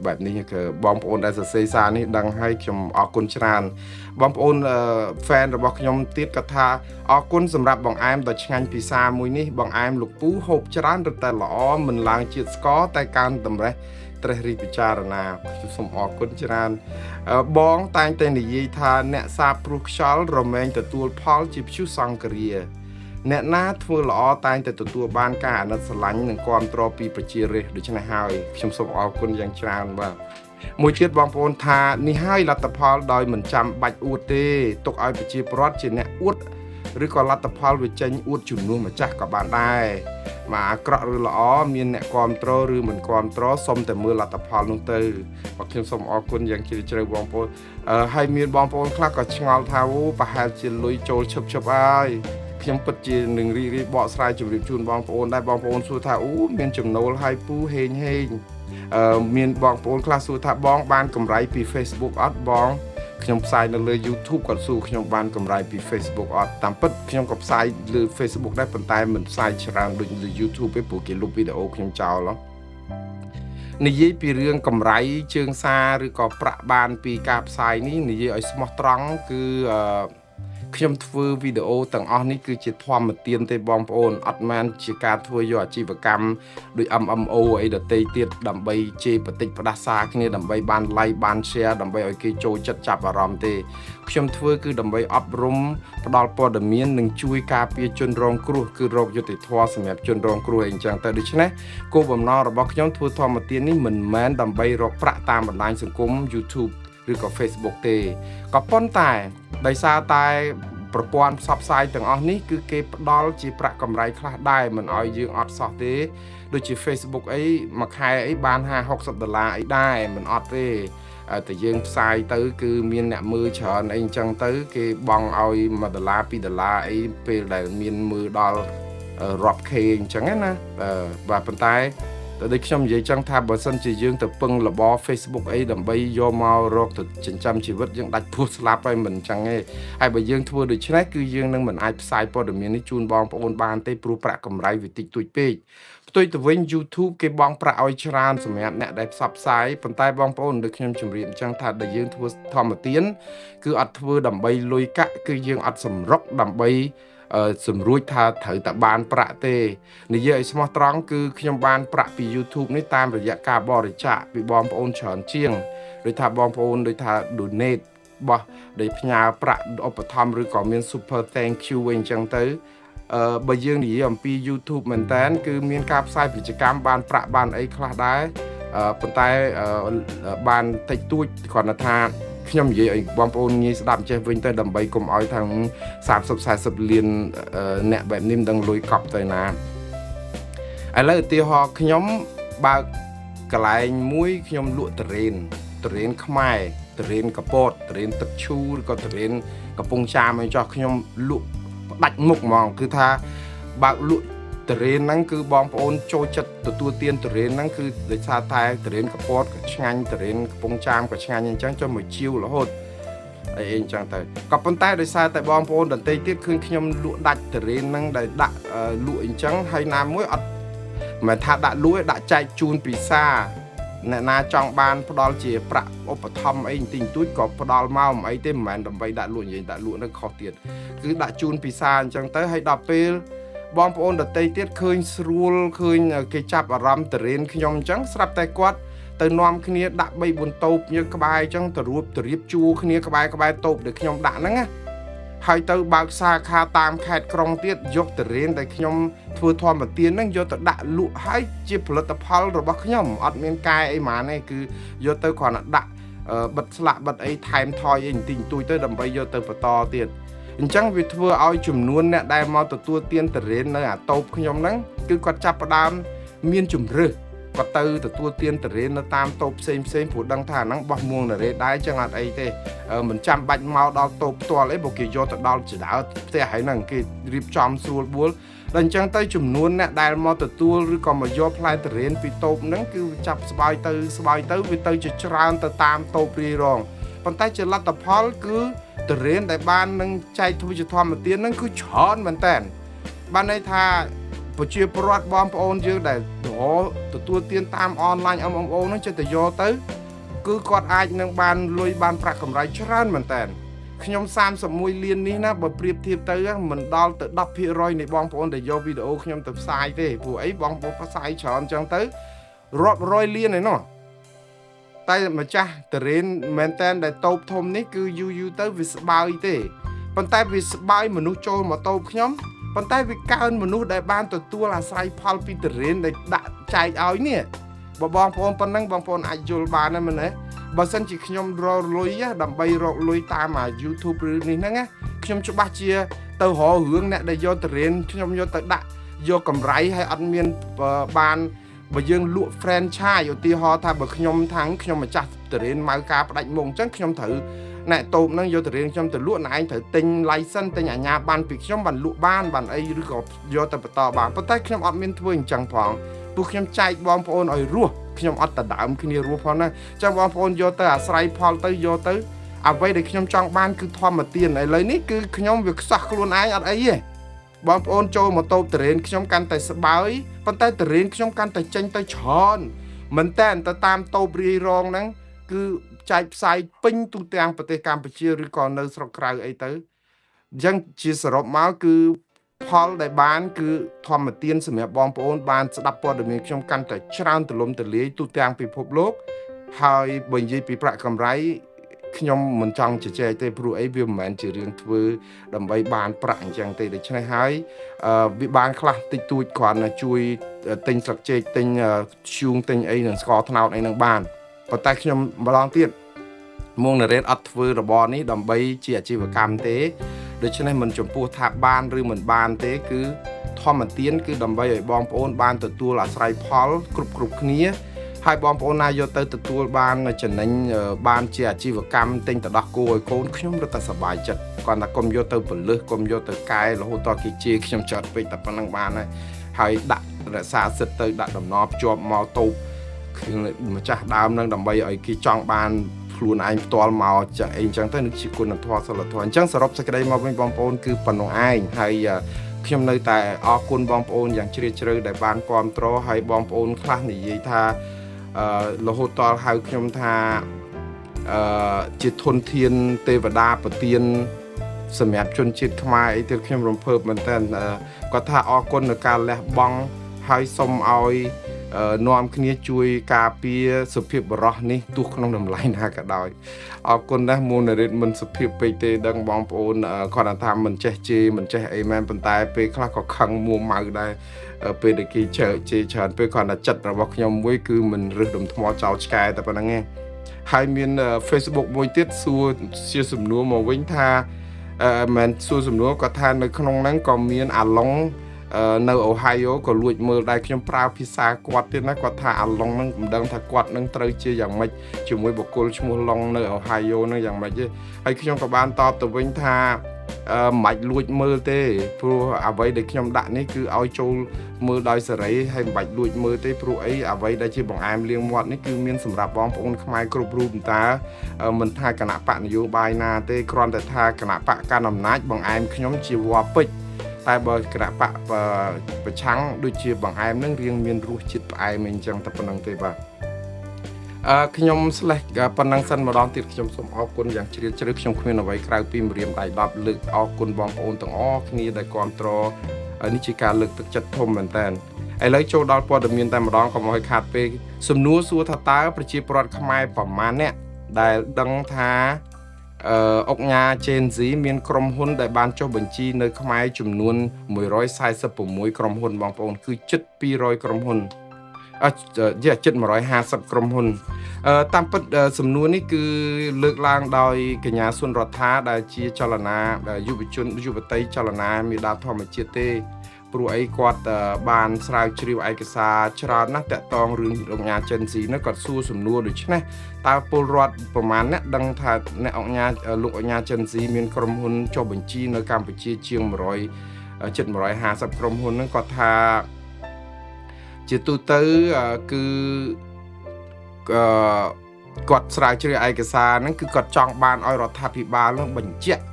បែបនេះគឺបងប្អូនដែលសរសេរសារនេះដឹងហើយខ្ញុំអរគុណច្រើនបងប្អូន fan របស់ខ្ញុំទៀតក៏ថាអរគុណសម្រាប់បងអែមដ៏ឆ្ងាញ់ពិសាមួយនេះបងអែមលោកពូហូបច្រើនរឹតតែល្អមិនឡើងជាតិស្ករតែកើនតម្រេះត្រេះរិះពិចារណាខ្ញុំសូមអរគុណច្រើនបងតែងតែនិយាយថាអ្នកសាបព្រោះខ្យល់រមែងទទួលផលជាព្យុះសង្គ្រាអ្នកណាធ្វើល្អតែងតែទទួលបានការអាណិតស្រឡាញ់និងគាំទ្រពីប្រជារាស្ត្រដូច្នេះហើយខ្ញុំសូមអរគុណយ៉ាងច្រើនបាទមួយទៀតបងប្អូនថានេះហើយលទ្ធផលដោយមិនចាំបាច់អួតទេទុកឲ្យប្រជាពលរដ្ឋជាអ្នកអួតឬក៏លទ្ធផលវាចេញអួតជំនួសម្ចាស់ក៏បានដែរមកអាក្រក់ឬល្អមានអ្នកគាំទ្រឬមិនគាំទ្រសុំតែមើលលទ្ធផលនោះទៅបាទខ្ញុំសូមអរគុណយ៉ាងជ្រាលជ្រៅបងប្អូនហើយមានបងប្អូនខ្លះក៏ឆ្ងល់ថាអូប្រហែលជាលុយចូលឈឹបឈឹបហើយខ្ញុំពិតជានឹងរីករាយបកស្រាយជម្រាបជូនបងប្អូនដែរបងប្អូនសួរថាអូមានចំណូលហើយពូហេងហេងមានបងប្អូនខ្លះសួរថាបងបានកម្រៃពី Facebook អត់បងខ្ញុំផ្សាយនៅលើ YouTube គាត់សួរខ្ញុំបានកម្រៃពី Facebook អត់តាមពិតខ្ញុំក៏ផ្សាយលើ Facebook ដែរប៉ុន្តែមិនផ្សាយច្រើនដូចលើ YouTube ទេព្រោះគេលុបវីដេអូខ្ញុំចោលនិយាយពីរឿងកម្រៃជើងសារឬក៏ប្រាក់បានពីការផ្សាយនេះនិយាយឲ្យស្មោះត្រង់គឺ ខ្ញុំធ្វើវីដេអូទាំងអស់នេះគឺជាធម្មទានទេបងប្អូនអត់មែនជាការធ្វើយកអាជីវកម្មដូច MMO អីដទៃទៀតដើម្បីជេរបតិចផ្ដាសាគ្នាដើម្បីបាន like បាន share ដើម្បីឲ្យគេចូលចិត្តចាប់អារម្មណ៍ទេខ្ញុំធ្វើគឺដើម្បីអប់រំផ្ដល់ព័ត៌មាននិងជួយការពារជនរងគ្រោះគឺរកយុត្តិធម៌សម្រាប់ជនរងគ្រោះអីអញ្ចឹងទៅដូច្នេះគោលបំណងរបស់ខ្ញុំធ្វើធម្មទាននេះមិនមែនដើម្បីរកប្រាក់តាមបណ្ដាញសង្គម YouTube ឬក៏ Facebook ទេក៏ប៉ុន្តែដោយសារតែប្រព័ន្ធផ្សព្វផ្សាយទាំងអស់នេះគឺគេផ្ដល់ជាប្រាក់កម្រៃខ្លះដែរមិនឲ្យយើងអត់សោះទេដូចជា Facebook អីមួយខែអីបាន50 60ដុល្លារអីដែរមិនអត់ទេតែយើងផ្សាយទៅគឺមានអ្នកមើលច្រើនអីអញ្ចឹងទៅគេបង់ឲ្យ1ដុល្លារ2ដុល្លារអីពេលដែលមានមើលដល់រាប់ K អញ្ចឹងណាបាទប៉ុន្តែតែដូចខ្ញុំនិយាយចឹងថាបើសិនជាយើងទៅពឹងរបរ Facebook អីដើម្បីយកមករកទៅចិញ្ចឹមជីវិតយើងដាច់ពោះស្លាប់ហើយមិនចឹងទេហើយបើយើងធ្វើដូច្នេះគឺយើងនឹងមិនអាចផ្សាយព័ត៌មាននេះជូនបងប្អូនបានទេព្រោះប្រាក់កម្រៃវាតិចតួចពេកផ្ទុយទៅវិញ YouTube គេបង់ប្រាក់ឲ្យច្រើនសម្រាប់អ្នកដែលផ្សព្វផ្សាយប៉ុន្តែបងប្អូនដូចខ្ញុំជម្រាបអញ្ចឹងថាដែលយើងធ្វើធម្មទានគឺអត់ធ្វើដើម្បីលុយកាក់គឺយើងអត់សម្រុកដើម្បីសម្រួចថាត្រូវតែបានប្រាក់ទេនិយាយឲ្យស្មោះត្រង់គឺខ្ញុំបានប្រាក់ពី YouTube នេះតាមរយៈការបរិច្ចាគពីបងប្អូនច្រើនជាងដូចថាបងប្អូនដូចថា donate បោះដែលផ្ញើប្រាក់ឧបត្ថម្ភឬក៏មាន super thank you អីអញ្ចឹងទៅអឺបើយើងនិយាយអំពី YouTube មែនតើគឺមានការផ្សាយពាណិជ្ជកម្មបានប្រាក់បានអីខ្លះដែរអឺប៉ុន្តែបានតិចតួចគ្រាន់តែថាខ្ញុំនិយាយឲ្យបងប្អូនងាយស្ដាប់ចេះវិញទៅដើម្បីកុំឲ្យថា30 40លានអ្នកបែបនេះមិនដឹងលុយកប់ទៅណាឥឡូវឧទាហរណ៍ខ្ញុំបើកកន្លែងមួយខ្ញុំលក់តរ៉េនតរ៉េនខ្មែរតរ៉េនកពតតរ៉េនទឹកឈូឬក៏តរ៉េនកំពង់ចាមអីចោះខ្ញុំលក់ផ្ដាច់មុខហ្មងគឺថាបើកលក់តរ៉េនហ្នឹងគឺបងប្អូនចូលចិត្តទទួលទានតរ៉េនហ្នឹងគឺដោយសារតែតរ៉េនកពតក៏ឆ្ងាញ់តរ៉េនកំពង់ចាមក៏ឆ្ងាញ់អញ្ចឹងចុះមកជាវរហូតអីអញ្ចឹងទៅក៏ប៉ុន្តែដោយសារតែបងប្អូនដន្តីទៀតឃើញខ្ញុំលក់ដាច់តរ៉េនហ្នឹងដែលដាក់លក់អញ្ចឹងហើយណាមួយអត់មិនថាដាក់លក់ទេដាក់ចែកជូនពិសាអ្នកណាចង់បានផ្ដល់ជាប្រាក់ឧបត្ថម្ភអីបន្តិចបន្តួចក៏ផ្ដល់មកមិនអីទេមិនមែនដើម្បីដាក់លក់និយាយដាក់លក់នឹងខុសទៀតគឺដាក់ជូនពិសាអញ្ចឹងទៅហើយដល់ពេលបងប្អូនដតីទៀតឃើញស្រួលឃើញគេចាប់អារម្មណ៍តរៀនខ្ញុំអញ្ចឹងស្រាប់តែគាត់ទៅនាំគ្នាដាក់3 4តូបញើក្បែរអញ្ចឹងទៅរួបទៅរៀបជួរគ្នាក្បែរក្បែរតូបដែលខ្ញុំដាក់ហ្នឹងណាហើយទៅបើកសាខាតាមខេត្តក្រុងទៀតយកតរៀនដែលខ្ញុំធ្វើធម្មទានហ្នឹងយកទៅដាក់លក់ហើយជាផលិតផលរបស់ខ្ញុំអត់មានកែអីហ្មងទេគឺយកទៅគ្រាន់តែដាក់បិទស្លាកបិទអីថែមថយអីបន្តិចបន្តួចទៅដើម្បីយកទៅបន្តទៀតអញ្ចឹងវាធ្វើឲ្យចំនួនអ្នកដែលមកទទួលទានតរៀននៅអាតូបខ្ញុំហ្នឹងគឺគាត់ចាប់ផ្ដើមមានជំរឹះគាត់ទៅទទួលទានតរៀននៅតាមតូបផ្សេងផ្សេងព្រោះដឹងថាអាហ្នឹងបោះមួងនរេដែរចឹងអត់អីទេមិនចាំបាច់មកដល់តូបផ្ទាល់អីព្រោះគេយកទៅដល់ចដើផ្ទះហើយហ្នឹងគេរៀបចំស្រួលបួលដល់អញ្ចឹងទៅចំនួនអ្នកដែលមកទទួលឬក៏មកយកផ្លែតរៀនពីតូបហ្នឹងគឺចាប់ស្បើយទៅស្បើយទៅវាទៅជាច្រើនទៅតាមតូបរាយរងប៉ុន្តែជាលទ្ធផលគឺតរៀនដែលបាននឹងចែកធ្វើជាធម្មទានហ្នឹងគឺច្រើនមែនតើបានន័យថាប្រជាពលរដ្ឋបងប្អូនយើងដែលរទទួលទានតាមអនឡាញ MMO ហ្នឹងចិត្តតែយកទៅគឺគាត់អាចនឹងបានលុយបានប្រាក់កម្រៃច្រើនមែនតើខ្ញុំ31លាននេះណាបើប្រៀបធៀបទៅមិនដល់ទៅ10%នៃបងប្អូនដែលយកវីដេអូខ្ញុំទៅផ្សាយទេព្រោះអីបងប្អូនផ្សាយច្រើនអញ្ចឹងទៅរាប់រយលានឯណោះតែម្ចាស់តរេនមែនតែនដែលតូបធំនេះគឺយូរយូរទៅវាស្បើយទេប៉ុន្តែវាស្បើយមនុស្សចូលមកតូបខ្ញុំប៉ុន្តែវាកើនមនុស្សដែលបានទទួលអាស្រ័យផលពីតរេនដែលដាក់ចែកឲ្យនេះបើបងប្អូនប៉ុណ្ណឹងបងប្អូនអាចយល់បានណាមែនទេបើសិនជាខ្ញុំរកលុយដើម្បីរកលុយតាមអា YouTube ឬនេះហ្នឹងណាខ្ញុំច្បាស់ជាទៅរករឿងអ្នកដែលយកតរៀនខ្ញុំយកទៅដាក់យកកម្រៃហើយអត់មានបានបើយើងលក់ franchise ឧទាហរណ៍ថាបើខ្ញុំថាងខ្ញុំម្ចាស់តរៀនម៉ៅការផ្ដាច់មុខអញ្ចឹងខ្ញុំត្រូវអ្នកតូបហ្នឹងយកតរៀនខ្ញុំទៅលក់ណែឯងត្រូវទិញ license ទិញអាជ្ញាប័ណ្ណពីខ្ញុំបានលក់បានបានអីឬក៏យកទៅបន្តបានប៉ុន្តែខ្ញុំអត់មានធ្វើអញ្ចឹងផងពួកខ្ញុំចែកបងប្អូនឲ្យរស់ខ្ញុំអត់ដដើមគ្នារស់ផងណាអញ្ចឹងបងប្អូនយកទៅអាស្រ័យផលទៅយកទៅអ្វីដែលខ្ញុំចង់បានគឺធម្មទានឥឡូវនេះគឺខ្ញុំវាខ្សោះខ្លួនឯងអត់អីទេបងប្អូនចូលមកតូបតរេនខ្ញុំកាន់តែស្បើយប៉ុន្តែតរេនខ្ញុំកាន់តែចេញទៅច្រើនមែនតើទៅតាមតូបរាយរងហ្នឹងគឺចែកផ្សាយពេញទូទាំងប្រទេសកម្ពុជាឬក៏នៅស្រុកក្រៅអីទៅ អញ្ចឹងជាសរុបមកគឺផលដែលបានគឺធម្មទានសម្រាប់បងប្អូនបានស្ដាប់ព័ត៌មានខ្ញុំកាន់តែច្រើនទូលំទូលាយទូទាំងពិភពលោកហើយបើនិយាយពីប្រាក់កម្រៃខ្ញុំមិនចង់ជជែកទេព្រោះអីវាមិនមែនជារឿងធ្វើដើម្បីបានប្រាក់អញ្ចឹងទេដូច្នេះហើយវាបានខ្លះតិចតួចគ្រាន់តែជួយទិញស្លឹកចេកទិញធ្យូងទិញអីនឹងស្ករត្នោតអីនឹងបានប៉ុន្តែខ្ញុំម្ដងទៀតមួងណារ៉េតអត់ធ្វើរបរនេះដើម្បីជាអាជីវកម្មទេដូច្នេះមិនចំពោះថាបានឬមិនបានទេគឺធម្មទានគឺដើម្បីឲ្យបងប្អូនបានទទួលអាស្រ័យផលគ្រប់គ្រប់គ្នាហើយបងប្អូនណាយកទៅទទួលបានចំណេញបានជាអាជីវកម្មទិញទៅដោះគោឲ្យកូនខ្ញុំរត់តែសប្បាយចិត្តគាត់ថាកុំយកទៅពលឹះកុំយកទៅកែរហូតដល់គេជេរខ្ញុំចត់ពេកតែប៉ុណ្្នឹងបានហើយហើយដាក់រក្សាសិទ្ធទៅដាក់ដំណភ្ជាប់មកតូបគឺម្ចាស់ដើមនឹងដើម្បីឲ្យគេចង់បានខ្លួនឯងផ្ទាល់មកចាអីអញ្ចឹងទៅនឹងជាគុណធម៌សិលធម៌អញ្ចឹងសរុបសេចក្តីមកវិញបងប្អូនគឺប៉ុណ្ណឹងឯងហើយខ្ញុំនៅតែអរគុណបងប្អូនយ៉ាងជ្រាលជ្រៅដែលបានគ្រប់គ្រងហើយបងប្អូនខ្លះនិយាយថាអឺរហូតតល់ហៅខ្ញុំថាអឺជាធនធានទេវតាប្រទានសម្រាប់ជនជាតិខ្មែរអីទៀតខ្ញុំរំភើបមែនតើគាត់ថាអរគុណនៅការលះបង់ហើយសូមឲ្យនាំគ្នាជួយការពារសុភាពបរោះនេះទោះក្នុងតម្លៃណាក៏ដោយអរគុណណាស់មូនរិទ្ធមិនសុភាពពេកទេដឹងបងប្អូនគាត់ថាមិនចេះជេរមិនចេះអីមែនប៉ុន្តែពេលខ្លះក៏ខឹងមួម៉ៅដែរពេលដែលគេជេរជេរច្រើនពេលគាត់ថាចិត្តរបស់ខ្ញុំមួយគឺមិនរឹសដុំថ្មចោលឆ្កែតែប៉ុណ្្នឹងឯងហើយមាន Facebook មួយទៀតសួរជាសំណួរមកវិញថាមិនសួរសំណួរគាត់ថានៅក្នុងហ្នឹងក៏មានអាឡុងនៅអូហាយ៉ូក៏លួចមើលដែរខ្ញុំប្រើភាសាគាត់ទៀតណាគាត់ថាអាឡុងហ្នឹងមិនដឹងថាគាត់នឹងត្រូវជាយ៉ាងម៉េចជាមួយបុគ្គលឈ្មោះឡុងនៅអូហាយ៉ូហ្នឹងយ៉ាងម៉េចទេហើយខ្ញុំក៏បានតបទៅវិញថាមិនបាច់លួចមើលទេព្រោះអ្វីដែលខ្ញុំដាក់នេះគឺឲ្យចូលមើលដោយសេរីហើយមិនបាច់លួចមើលទេព្រោះអីអ្វីដែលជាបង្អែមលាងមាត់នេះគឺមានសម្រាប់បងប្អូនខ្មែរគ្រប់រូបតើមិនថាគណៈបកនយោបាយណាទេគ្រាន់តែថាគណៈបកកណ្ដាលអំណាចបង្អែមខ្ញុំជាវល្លិពេជ្រតែបើគណៈបកប្រឆាំងដូចជាបង្អែមនឹងរៀងមានរសជាតិផ្អែមអីចឹងតែប៉ុណ្្នឹងទេបាទអឺខ្ញុំស្លេះប៉ុណ្ណឹងសិនម្ដងទៀតខ្ញុំសូមអរគុណយ៉ាងជ្រាលជ្រៅខ្ញុំគ្មានអ្វីក្រៅពីម្រាមដៃ10លើកអរគុណបងប្អូនទាំងអស់គ្នាដែលគាំទ្រនេះជាការលើកទឹកចិត្តធំមែនតើឥឡូវចូលដល់ព័ត៌មានតែម្ដងកុំឲ្យខាតពេកសំណួរសួរថាតើប្រជាពលរដ្ឋខ្មែរប្រមាណអ្នកដែលដឹងថាអឺអុកញ៉ា Gen Z មានក្រុមហ៊ុនដែលបានចុះបញ្ជីនៅខ្មែរចំនួន146ក្រុមហ៊ុនបងប្អូនគឺជិត200ក្រុមហ៊ុនអឺជិត150ក្រុមហ៊ុនតាមពិតសំណួរនេះគឺលើកឡើងដោយកញ្ញាសុនរដ្ឋាដែលជាចលនាយុវជនយុវតីចលនាមេដាធម្មជាតិទេព្រោះអីគាត់បានស្រាវជ្រាវឯកសារច្រើនណាស់តាក់ទងរឿងអុកញ៉ា Gen Z នោះគាត់សួរសំណួរដូចនេះតើពលរដ្ឋប្រមាណអ្នកដឹងថាអ្នកអុកញ៉ាលោកអុកញ៉ា Gen Z មានក្រុមហ៊ុនចុះបញ្ជីនៅកម្ពុជាជាង100ជិត150ក្រុមហ៊ុនហ្នឹងគាត់ថាជាទូទៅគឺអឺគាត់ស្រាវជ្រាវឯកសារហ្នឹងគឺគាត់ចង់បានឲ្យរដ្ឋាភិបាលហ្នឹងបញ្ជាក់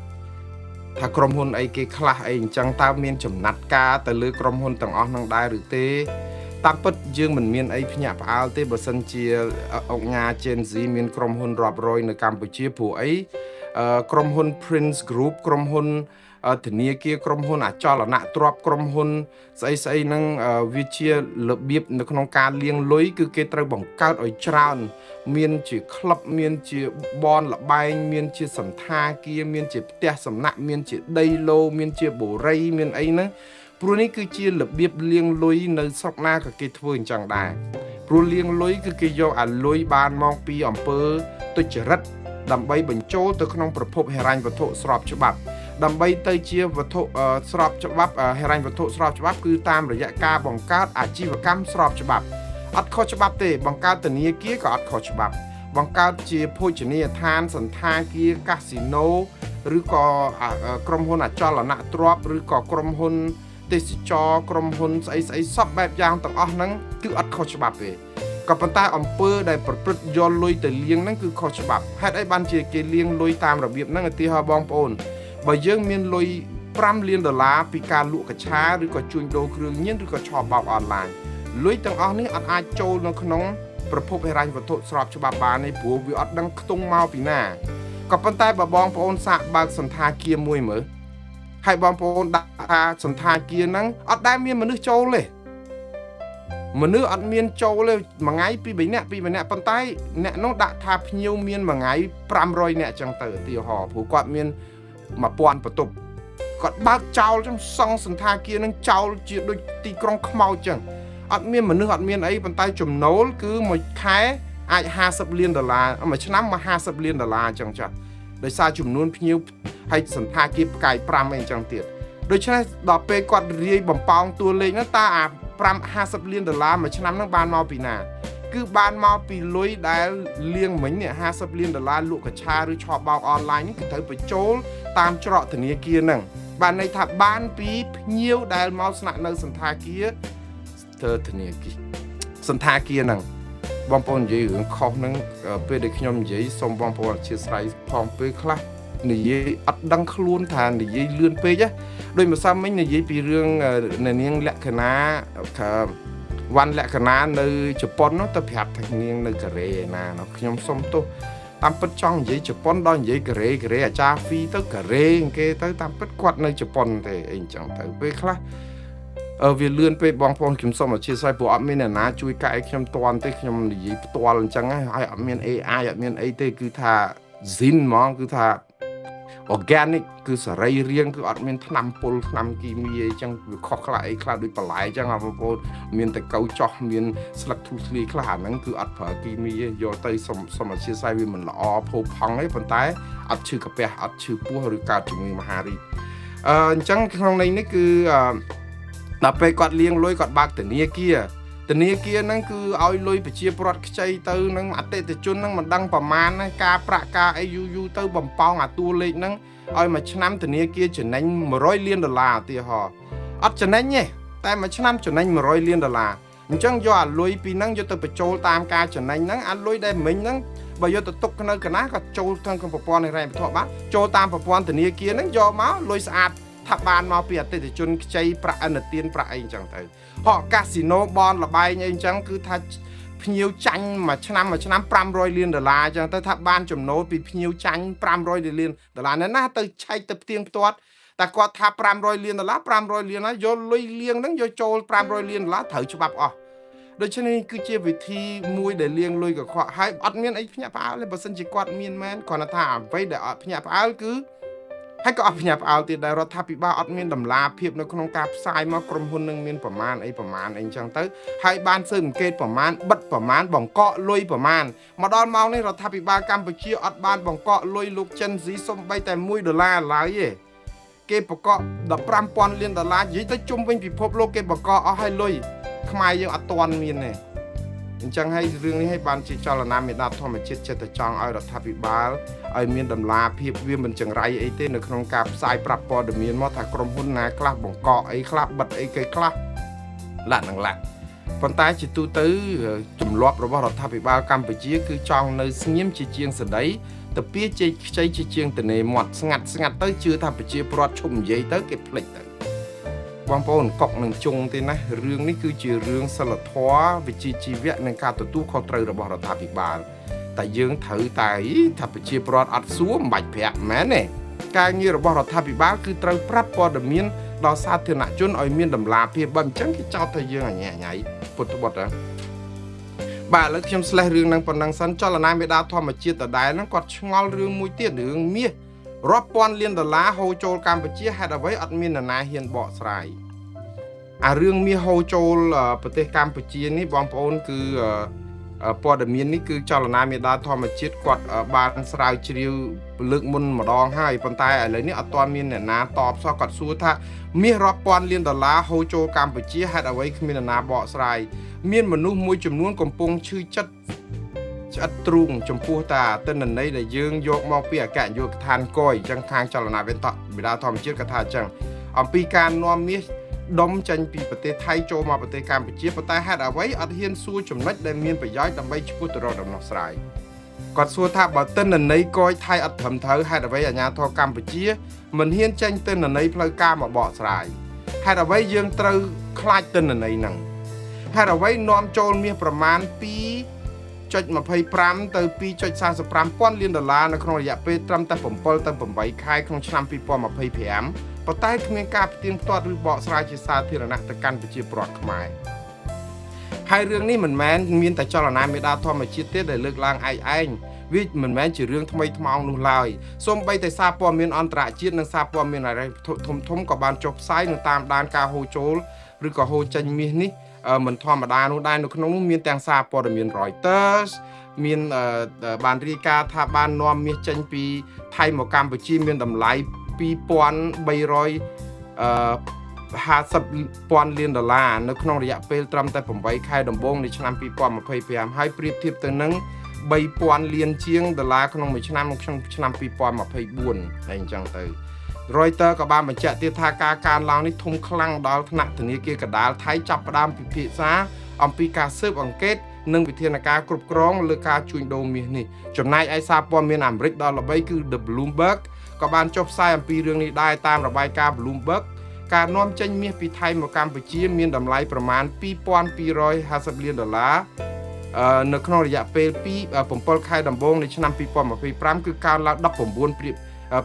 ថាក្រុមហ៊ុនអីគេខ្លះអីអញ្ចឹងតើមានចំណាត់ការទៅលើក្រុមហ៊ុនទាំងអស់ហ្នឹងដែរឬទេតាមពិតយើងមិនមានអីភ្ញាក់ផ្អើលទេបើសិនជាអុកញ៉ា Gen Z មានក្រុមហ៊ុនរាប់រយនៅកម្ពុជាព្រោះអីក្រុមហ៊ុន Prince Group ក្រុមហ៊ុនធនាគារក្រុមហ៊ុនអចលនៈទ្រព្យក្រុមហ៊ុនស្អីស្អីហ្នឹងវាជារបៀបនៅក្នុងការលាងលុយគឺគេត្រូវបង្កើតឲ្យច្រើនមានជាក្លឹបមានជាបនលបែងមានជាសន្តាគារមានជាផ្ទះសំណាក់មានជាដីឡូមានជាបូរីមានអីហ្នឹងព្រោះនេះគឺជារបៀបលាងលុយនៅស្រុកណាក៏គេធ្វើអញ្ចឹងដែរព្រោះលាងលុយគឺគេយកអាលុយបានមកពីអំពើទុច្ចរិតដើម្បីបញ្ចូលទៅក្នុងប្រភពហិរញ្ញវត្ថុស្របច្បាប់ដើម្បីទៅជាវត្ថុស្របច្បាប់ហិរញ្ញវត្ថុស្របច្បាប់គឺតាមរយៈការបង្កើតអាជីវកម្មស្របច្បាប់អត់ខុសច្បាប់ទេបង្កើតធនាគារក៏អត់ខុសច្បាប់បង្កើតជាភោជនីយដ្ឋានសន្តាគារកាស៊ីណូឬក៏ក្រុមហ៊ុនអចលនៈទ្រព្យឬក៏ក្រុមហ៊ុនទេសចរក្រុមហ៊ុនស្អីស្អីសពបែបយ៉ាងទាំងអស់ហ្នឹងគឺអត់ខុសច្បាប់ទេក៏ប៉ុន្តែអំពើដែលប្រព្រឹត្តយកលុយទៅលាងហ្នឹងគឺខុសច្បាប់ហេតុអីបានជាគេលាងលុយតាមរបៀបហ្នឹងឧទាហរណ៍បងប្អូនបើយើងមានលុយ5លានដុល្លារពីការលក់កញ្ឆាឬក៏ជួញដូរគ្រឿងញៀនឬក៏ឆបោកអនឡាញលុយទាំងអស់នេះអត់អាចចូលនៅក្នុងប្រភពហិរញ្ញវត្ថុស្របច្បាប់បានទេព្រោះវាអត់ដឹងខ្ទង់មកពីណាក៏ប៉ុន្តែបើបងប្អូនសាកបើកសន្តាគារមួយមើល ហើយបងប្អូនដាក់ថាសន្តាគារហ្នឹងអត់ដែលមានមនុស្សចូលទេមនុស្សអត់មានចូលទេមួយថ្ងៃពីរបីនាក់ពីរបីនាក់ប៉ុន្តែអ្នកនោះដាក់ថាភ្ញៀវមានមួយថ្ងៃ500នាក់ចឹងទៅឧទាហរណ៍ព្រោះគាត់មាន1000បន្ទប់គាត់បើកចោលចឹងសង់សន្តាគារនឹងចោលជាដូចទីក្រុងខ្មោចចឹងអត់មានមនុស្សអត់មានអីប៉ុន្តែចំណូលគឺមួយខែអាច50លានដុល្លារមួយឆ្នាំមក50លានដុល្លារចឹងចាស់ដោយសារចំនួនភ្ញៀវហើយសន្តាគារផ្កាយ5អីចឹងទៀតដូច្នេះដល់ពេលគាត់រាយបំប៉ោងតួលេខហ្នឹងតើអា5 50លានដុល្លារមួយឆ្នាំហ្នឹងបានមកពីណាគឺបានមកពីលុយដែលលៀងមិញនេះ50លានដុល្លារលក់កឆាឬឆបោកអនឡាញនេះគឺត្រូវបញ្ចូលតាមច្រកធនាគារហ្នឹងបានន័យថាបានពីភ្ញៀវដែលមកស្នាក់នៅសន្តាគារទៅធនាគារសន្តាគារហ្នឹងបងប្អូននិយាយរឿងខុសហ្នឹងពេលដែលខ្ញុំនិយាយសូមបងប្អូនអធិស្ឋានផងពេលខ្លះនិយាយអត់ដឹងខ្លួនថានិយាយលឿនពេកណាដោយម្សិលមិញនិយាយពីរឿងនាងលក្ខណាវ៉ាន់លក្ខណានៅជប៉ុននោះទៅប្រាប់ថានាងនៅកូរ៉េឯណានោះខ្ញុំសុំទោសតាមពិតចង់និយាយជប៉ុនដល់និយាយកូរ៉េកូរ៉េអាចារ្យហ្វីទៅកូរ៉េគេទៅតាមពិតគាត់នៅជប៉ុនទេអីអញ្ចឹងទៅពេលខ្លះវាលឿនពេកបងប្អូនខ្ញុំសូមអធិស្ឋានព្រោះអត់មានអ្នកណាជួយកែខ្ញុំតាន់ទេខ្ញុំនិយាយផ្ទាល់អញ្ចឹងហើយអត់មាន AI អត់មានអីទេគឺថា zin ហ្មងគឺថា organic គឺសរីរាង្គគឺអត់មានថ្នាំពុលថ្នាំគីមីអីចឹងវាខុសខ្លះអីខ្លះដូចបន្លែចឹងបងប្អូនមានតែកៅចោះមានស្លឹកធ្លុះធ្លាយខ្លះអាហ្នឹងគឺអត់ប្រើគីមីទេយកទៅសុំសុំអធិស្ឋានវាមិនល្អផូរផង់ទេប៉ុន្តែអត់ឈឺកាពះអត់ឈឺពោះឬកើតជំងឺមហារីកអញ្ចឹងក្នុងន័យនេះគឺដល់ពេលគាត់លាងលុយគាត់បើកធនាគារធនាគារហ្នឹងគឺឲ្យលុយប្រជាពលរដ្ឋខ្ចីទៅនឹងអតិថិជនហ្នឹងមិនដឹងប្រមាណណាការប្រាក់ការអីយូរយូរទៅបំប៉ោងអាតួលេខហ្នឹងឲ្យមួយឆ្នាំធនាគារចំណេញ100លានដុល្លារឧទាហរណ៍អត់ចំណេញទេតែមួយឆ្នាំចំណេញ100លានដុល្លារអញ្ចឹងយកអាលុយពីហ្នឹងយកទៅបញ្ចូលតាមការចំណេញហ្នឹងអាលុយដែលមិញហ្នឹងបើយកទៅទុកនៅកណាក៏ចូលក្នុងប្រព័ន្ធហិរញ្ញវត្ថុបានចូលតាមប្រព័ន្ធធនាគារហ្នឹងយកមកលុយស្អាតថាបានមកពីអតិថិជនខ្ចីប្រាក់ឥណទានប្រាក់អីអញ្ចឹងទៅហកកាស៊ីណូបនលបែងអីអញ្ចឹងគឺថាភ្ញៀវចាញ់មួយឆ្នាំមួយឆ្នាំ500លានដុល្លារអញ្ចឹងទៅថាបានចំណូលពីភ្ញៀវចាញ់500លានដុល្លារណាទៅឆែកទៅផ្ទៀងផ្ទាត់តែគាត់ថា500លានដុល្លារ500លានហើយយកលុយលាងហ្នឹងយកចូល500លានដុល្លារត្រូវច្បាប់អស់ដូច្នេះគឺជាវិធីមួយដែលលាងលុយកខ្វក់ហើយអត់មានអីភ្ញាក់ផ្អើលទេបើសិនជាគាត់មានមែនគ្រាន់តែថាអ្វីដែលអត់ភ្ញាក់ផ្អើលគឺហើយក៏អត់ភ្ញាក់ផ្អើលទៀតដែររដ្ឋាភិបាលអត់មានតម្លាភាពនៅក្នុងការផ្សាយមកក្រុមហ៊ុននឹងមានប្រមាណអីប្រមាណអីចឹងទៅហើយបានស៊ើបអង្កេតប្រមាណបិទប្រមាណបង្កកលុយប្រមាណមកដល់ម៉ោងនេះរដ្ឋាភិបាលកម្ពុជាអត់បានបង្កកលុយលោកចិនស៊ីសំបីតែ1ដុល្លារឡើយទេគេបង្កក15,000លានដុល្លារនិយាយទៅជុំវិញពិភពលោកគេបង្កកអស់ហើយលុយខ្មែរយើងអត់ទាន់មានទេអញ្ចឹងហើយរឿងនេះឲ្យបានជាចលនាមេដាធម្មជាតិចិត្តតែចង់ឲ្យរដ្ឋាភិបាលឲ្យមានតម្លាភាពវាមិនចង្រៃអីទេនៅក្នុងការផ្សាយប្រាប់ព័ត៌មានមកថាក្រុមហ៊ុនណាខ្លះបង្កកអីខ្លះបិទអីគេខ្លះលាក់នឹងលាក់ប៉ុន្តែជាទូទៅទម្លាប់របស់រដ្ឋាភិបាលកម្ពុជាគឺចង់នៅស្ងៀមជាជាងសដីទៅពៀជែកខ្ចីជាជាងតនេមាត់ស្ងាត់ស្ងាត់ទៅជឿថាប្រជាពលរដ្ឋឈប់និយាយទៅគេភ្លេចទៅបងប្អូនកុកនឹងជុងទេណារឿងនេះគឺជារឿងសិលធម៌វិជ្ជាជីវៈនិងការទទួលខុសត្រូវរបស់រដ្ឋាភិបាលតែយើងត្រូវតែថាប្រជាពលរដ្ឋអត់សួរមិនបាច់ប្រាប់មែនទេការងាររបស់រដ្ឋាភិបាលគឺត្រូវប្រាប់ព័ត៌មានដល់សាធារណជនឲ្យមានតម្លាភាពបើមិនចឹងគេចោទថាយើងអញ្ញាញ៉ៃពុទ្ធបុត្របាទឥឡូវខ្ញុំស្លេះរឿងនឹងប៉ុណ្ណឹងសិនចលនាមេដាធម្មជាតិដដែលហ្នឹងគាត់ឆ្ងល់រឿងមួយទៀតរឿងមាសរាប់ពាន់លានដុល្លារហូរចូលកម្ពុជាហេតុអ្វីអត់មាននរណាហ៊ានបកស្រាយអារឿងមាសហូរចូលប្រទេសកម្ពុជានេះបងប្អូនគឺព័ត៌មាននេះគឺចលនាមេដាធម្មជាតិគាត់បានស្រាវជ្រាវលើកមុនម្ដងហើយប៉ុន្តែឥឡូវនេះអត់ទាន់មានអ្នកណាតបសោះគាត់សួរថាមាសរាប់ពាន់លានដុល្លារហូរចូលកម្ពុជាហេតុអ្វីគ្មានអ្នកណាបកស្រាយមានមនុស្សមួយចំនួនកំពុងឈឺចិត្តឆ្អិតទ្រូងចំពោះតាទិន្នន័យដែលយើងយកមកពីអគ្គនាយកដ្ឋានកយអញ្ចឹងខាងចលនាមេដាធម្មជាតិគាត់ថាអញ្ចឹងអំពីការនាំមាសដុំចេញពីប្រទេសថៃចូលមកប្រទេសកម្ពុជាប៉ុន្តែហេតុអ្វីអត់ហ៊ានសួរចំណុចដែលមានប្រយោជន៍ដើម្បីឆ្ពោះទៅរកដំណោះស្រាយគាត់សួរថាបើទិន្នន័យកយថៃអត់ត្រឹមត្រូវហេតុអ្វីអាជ្ញាធរកម្ពុជាមិនហ៊ានចេញទិន្នន័យផ្លូវការមកបកស្រាយហេតុអ្វីយើងត្រូវខ្លាចទិន្នន័យហ្នឹងហេតុអ្វីនាំចូលមាសប្រមាណ2.25ទៅ2.45ពាន់លានដុល្លារនៅក្នុងរយៈពេលត្រឹមតែ7ទៅ8ខែក្នុងឆ្នាំ2025 ប៉ុន្តែគ្មានការផ្ទៀងផ្ទាត់ឬបកស្រាយជាសាធារណៈទៅកាន់ប្រជាពលរដ្ឋខ្មែរហើយរឿងនេះមិនមែនមានតែចលនាមេដាធម្មជាតិទេដែលលើកឡើងឯកឯងវាមិនមែនជារឿងថ្មីថ្មោងនោះឡើយសូម្បីតែសារព័ត៌មានអន្តរជាតិនិងសារព័ត៌មានហិរញ្ញវត្ថុធំធំក៏បានចុះផ្សាយនិងតាមដានការហូរចូលឬក៏ហូរចេញមាសនេះមិនធម្មតានោះដែរនៅក្នុងនោះមានទាំងសារព័ត៌មាន Reuters មានបានរាយការណ៍ថាបាននាំមាសចេញពីថៃមកកម្ពុជាមានតម្លៃ2300 50ពាន់លានដុល្លារនៅក្នុងរយៈពេលត្រឹមតែ8ខែដំបូងនៃឆ្នាំ2025ហើយប្រៀបធៀបទៅនឹង3000លានជាងដុល្លារក្នុងមួយឆ្នាំក្នុងឆ្នាំ2024ហើយអញ្ចឹងទៅ Reuters ក៏បានបញ្ជាក់ទៀតថាការកើនឡើងនេះធំខ្លាំងដល់ថ្នាក់ធនាគារកណ្ដាលថៃចាប់ផ្ដើមពិភាក្សាអំពីការស៊ើបអង្កេតនិងវិធានការគ្រប់គ្រងលើការជួញដូរមាសនេះចំណែកឯសារព័ត៌មានអាមេរិកដ៏ល្បីគឺ The Bloomberg ក៏បានចុះផ្សាយអំពីរឿងនេះដែរតាមរបាយការណ៍ Bloomberg ការនាំចេញមាសពីថៃមកកម្ពុជាមានតម្លៃប្រមាណ2250លានដុល្លារនៅក្នុងរយៈពេល2 7ខែដំបូងនៃឆ្នាំ2025គឺកើនឡើង19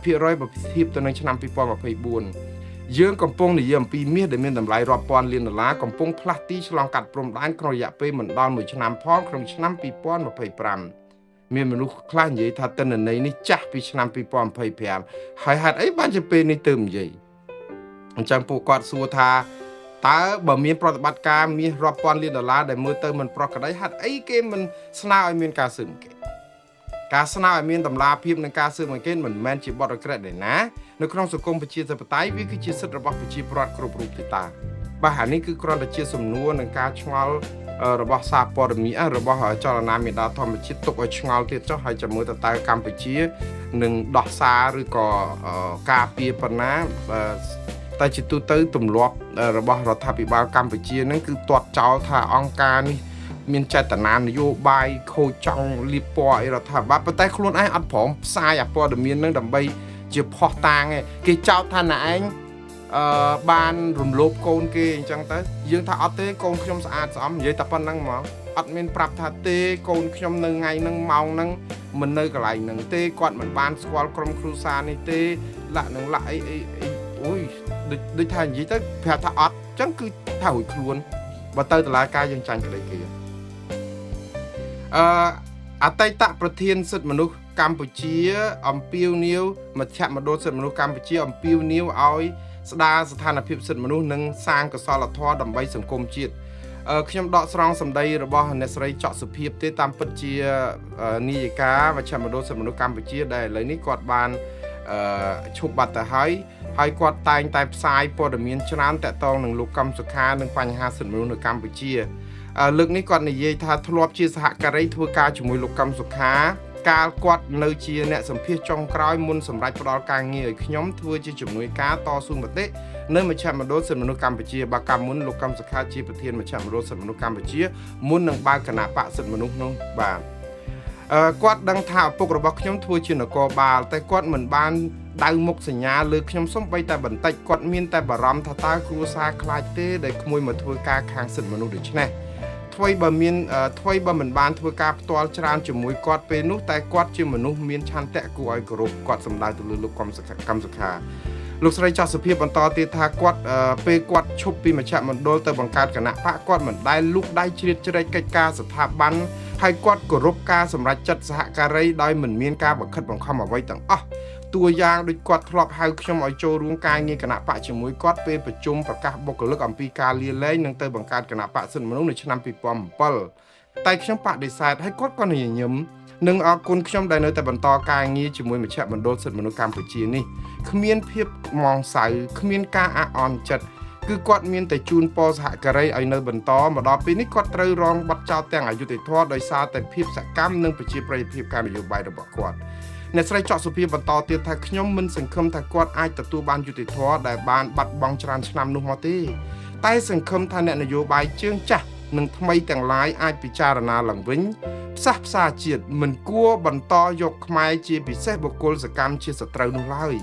ភាគរយបើធៀបទៅនឹងឆ្នាំ2024យើងកំពុងនិយាយអំពីមាសដែលមានតម្លៃរាប់ពាន់លានដុល្លារកំពុងផ្លាស់ទីឆ្លងកាត់ព្រំដែនក្នុងរយៈពេលមិនដល់1ឆ្នាំផងក្នុងឆ្នាំ2025មានមនុស្សខ្លះនិយាយថាទិន្នន័យនេះចាស់ពីឆ្នាំ2025ហើយហេតុអីបានជាពេលនេះទើបនិយាយអញ្ចឹងពួកគាត់សួរថាតើបើមានប្រតិបត្តិការមាសរាប់ពាន់លានដុល្លារដែលមើលទៅមិនប្រក្រតីហេតុអីគេមិនស្នើឲ្យមានការស៊ើបអង្កេតការស្នើឲ្យមានតម្លាភាពនិងការស៊ើបអង្កេតមិនមែនជាបទឧក្រិដ្ឋឯណានៅក្នុងសង្គមប្រជាធិបតេយ្យវាគឺជាសិទ្ធិរបស់ប្រជាពលរដ្ឋគ្រប់រូបទេតាបាទអានេះគឺគ្រាន់តែជាសំណួរនិងការឆ្ងល់របស់សារព័ត៌មានរបស់ចលនាមេដាធម្មជាតិទុកឲ្យឆ្ងល់ទៀតចុះហើយចាំមើលតើកម្ពុជានឹងដោះសារឬក៏ការពារប៉ុណ្ណាតែជាទូទៅទម្លាប់របស់រដ្ឋាភិបាលកម្ពុជានឹងគឺទាត់ចោលថាអង្គការនេះមានចេតនានយោបាយខូចចង់លៀបពណ៌អីរដ្ឋាភិបាលប៉ុន្តែខ្លួនឯងអត់ព្រមផ្សាយអាព័ត៌មាននឹងដើម្បីជាផុសតាងឯងគេចោទថាណែឯងបានរំលោភកូនគេអញ្ចឹងទៅយើងថាអត់ទេកូនខ្ញុំស្អាតស្អំនិយាយតែប៉ុណ្្នឹងហ្មងអត់មានប្រាប់ថាទេកូនខ្ញុំនៅថ្ងៃហ្នឹងម៉ោងហ្នឹងមិននៅកន្លែងហ្នឹងទេគាត់មិនបានស្គាល់ក្រុមគ្រួសារនេះទេលាក់នឹងលាក់អីអីអីអូយដូចថានិយាយទៅប្រាប់ថាអត់អញ្ចឹងគឺថារួចខ្លួនបើទៅតុលាការយើងចាញ់ក្តីគេអតីតប្រធានសិទ្ធិមនុស្សកម្ពុជាអំពាវនាវមជ្ឈមណ្ឌលសិទ្ធិមនុស្សកម្ពុជាអំពាវនាវឲ្យស្ដារស្ថានភាពសិទ្ធិមនុស្សនិងសាងកុសលធម៌ដើម្បីសង្គមជាតិខ្ញុំដកស្រង់សម្ដីរបស់អ្នកស្រីចក់សុភាពទេតាមពិតជានាយិកាមជ្ឈមណ្ឌលសិទ្ធិមនុស្សកម្ពុជាដែលឥឡូវនេះគាត់បានឈប់បាត់ទៅហើយហើយគាត់តែងតែផ្សាយព័ត៌មានច្រើនតាក់ទងនឹងលោកកឹមសុខានិងបញ្ហាសិទ្ធិមនុស្សនៅកម្ពុជាលើកនេះគាត់និយាយថាធ្លាប់ជាសហការីធ្វើការជាមួយលោកកឹមសុខាកាលគាត់នៅជាអ្នកសម្ភាសចុងក្រោយមុនសម្រាប់ផ្ដល់ការងារឲ្យខ្ញុំធ្វើជាជំនួយការតស៊ូមតិនៅមជ្ឈមណ្ឌលសិទ្ធិមនុស្សកម្ពុជាបើកាលមុនលោកកឹមសុខាជាប្រធានមជ្ឈមណ្ឌលសិទ្ធិមនុស្សកម្ពុជាមុននឹងបើកគណៈបកសិទ្ធិមនុស្សនោះបាទគាត់ដឹងថាឪពុករបស់ខ្ញុំធ្វើជានគរបាលតែគាត់មិនបានដៅមុខសញ្ញាលើខ្ញុំសំបីតែបន្តិចគាត់មានតែបារម្ភថាតើគ្រួសារខ្លាចទេដែលក្មួយមកធ្វើការខាងសិទ្ធិមនុស្សដូច្នេះថ្វីបើមានថ្វីបើមិនបានធ្វើការផ្ទាល់ច្រើនជាមួយគាត់ពេលនោះតែគាត់ជាមនុស្សមានឆន្ទៈគួរឲ្យគោរពគាត់សម្ដៅទៅលើលោកកឹមសុខាលោកស្រីចောက်សុភាពបន្តទៀតថាគាត់ពេលគាត់ឈប់ពីមជ្ឈមណ្ឌលទៅបង្កើតគណៈបកគាត់មិនដែលលូកដៃជ្រៀតជ្រែកកិច្ចការស្ថាប័នហើយគាត់គោរពការសម្រេចចិត្តសហការីដោយមិនមានការបង្ខិតបង្ខំអ្វីទាំងអស់តួយ៉ាងដូចគាត់ធ្លាប់ហៅខ្ញុំឲ្យចូលរួមការងារគណៈបកជាមួយគាត់ពេលប្រជុំប្រកាសបុគ្គលិកអំពីការលាលែងនិងទៅបង្កើតគណៈបកសិទ្ធិមនុស្សនៅឆ្នាំ2007តែខ្ញុំបដិសេធហើយគាត់ក៏ញញឹមនិងអរគុណខ្ញុំដែលនៅតែបន្តការងារជាមួយមជ្ឈមណ្ឌលសិទ្ធិមនុស្សកម្ពុជានេះគ្មានភាពមងសៅគ្មានការអាក់អន់ចិត្តគឺគាត់មានតែជូនពរសហការីឲ្យនៅបន្តមកដល់ពេលនេះគាត់ត្រូវរងបទចោទទាំងអយុត្តិធម៌ដោយសារតែភាពសកម្មនិងប្រជាប្រិយភាពការនយោបាយរបស់គាត់អ្នកស្រីចောက်សុភាពបន្តទៀតថាខ្ញុំមិនសង្ឃឹមថាគាត់អាចទទួលបានយុត្តិធម៌ដែលបានបាត់បង់ច្រើនឆ្នាំនោះមកទេតែសង្ឃឹមថាអ្នកនយោបាយជើងចាស់និងថ្មីទាំងឡាយអាចពិចារណាឡើងវិញផ្សះផ្សាជាតិមិនគួរបន្តយកខ្មែរជាពិសេសបុគ្គលសកម្មជាសត្រូវនោះឡើយ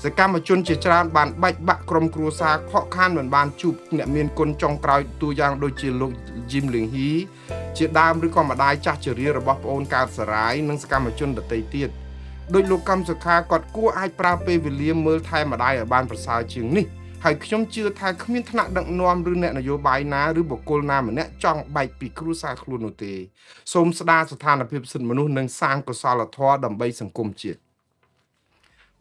សកម្មជនជាច្រើនបានបែកបាក់ក្រុមគ្រួសារខកខានមិនបានជួបអ្នកមានគុណចុងក្រោយតួយ៉ាងដូចជាលោកយីមលៀងហ៊ីជាដើមឬក៏ម្ដាយចាស់ជរារបស់ប្អូនកើតសរាយនិងសកម្មជនដទៃទៀត ដោយលោកកម្មសុខាគាត់គួរអាចប្រើពេលវេលាមើលថែម្ដាយឲ្យបានប្រសើរជាងនេះហើយខ្ញុំជឿថាគ្មានថ្នាក់ដឹកនាំឬអ្នកនយោបាយណាឬបុគ្គលណាម្នាក់ចង់បែកពីគ្រួសារខ្លួននោះទេសូមស្ដារស្ថានភាពសិទ្ធិមនុស្សនិងសាងកុសលធម៌ដើម្បីសង្គមជាតិ។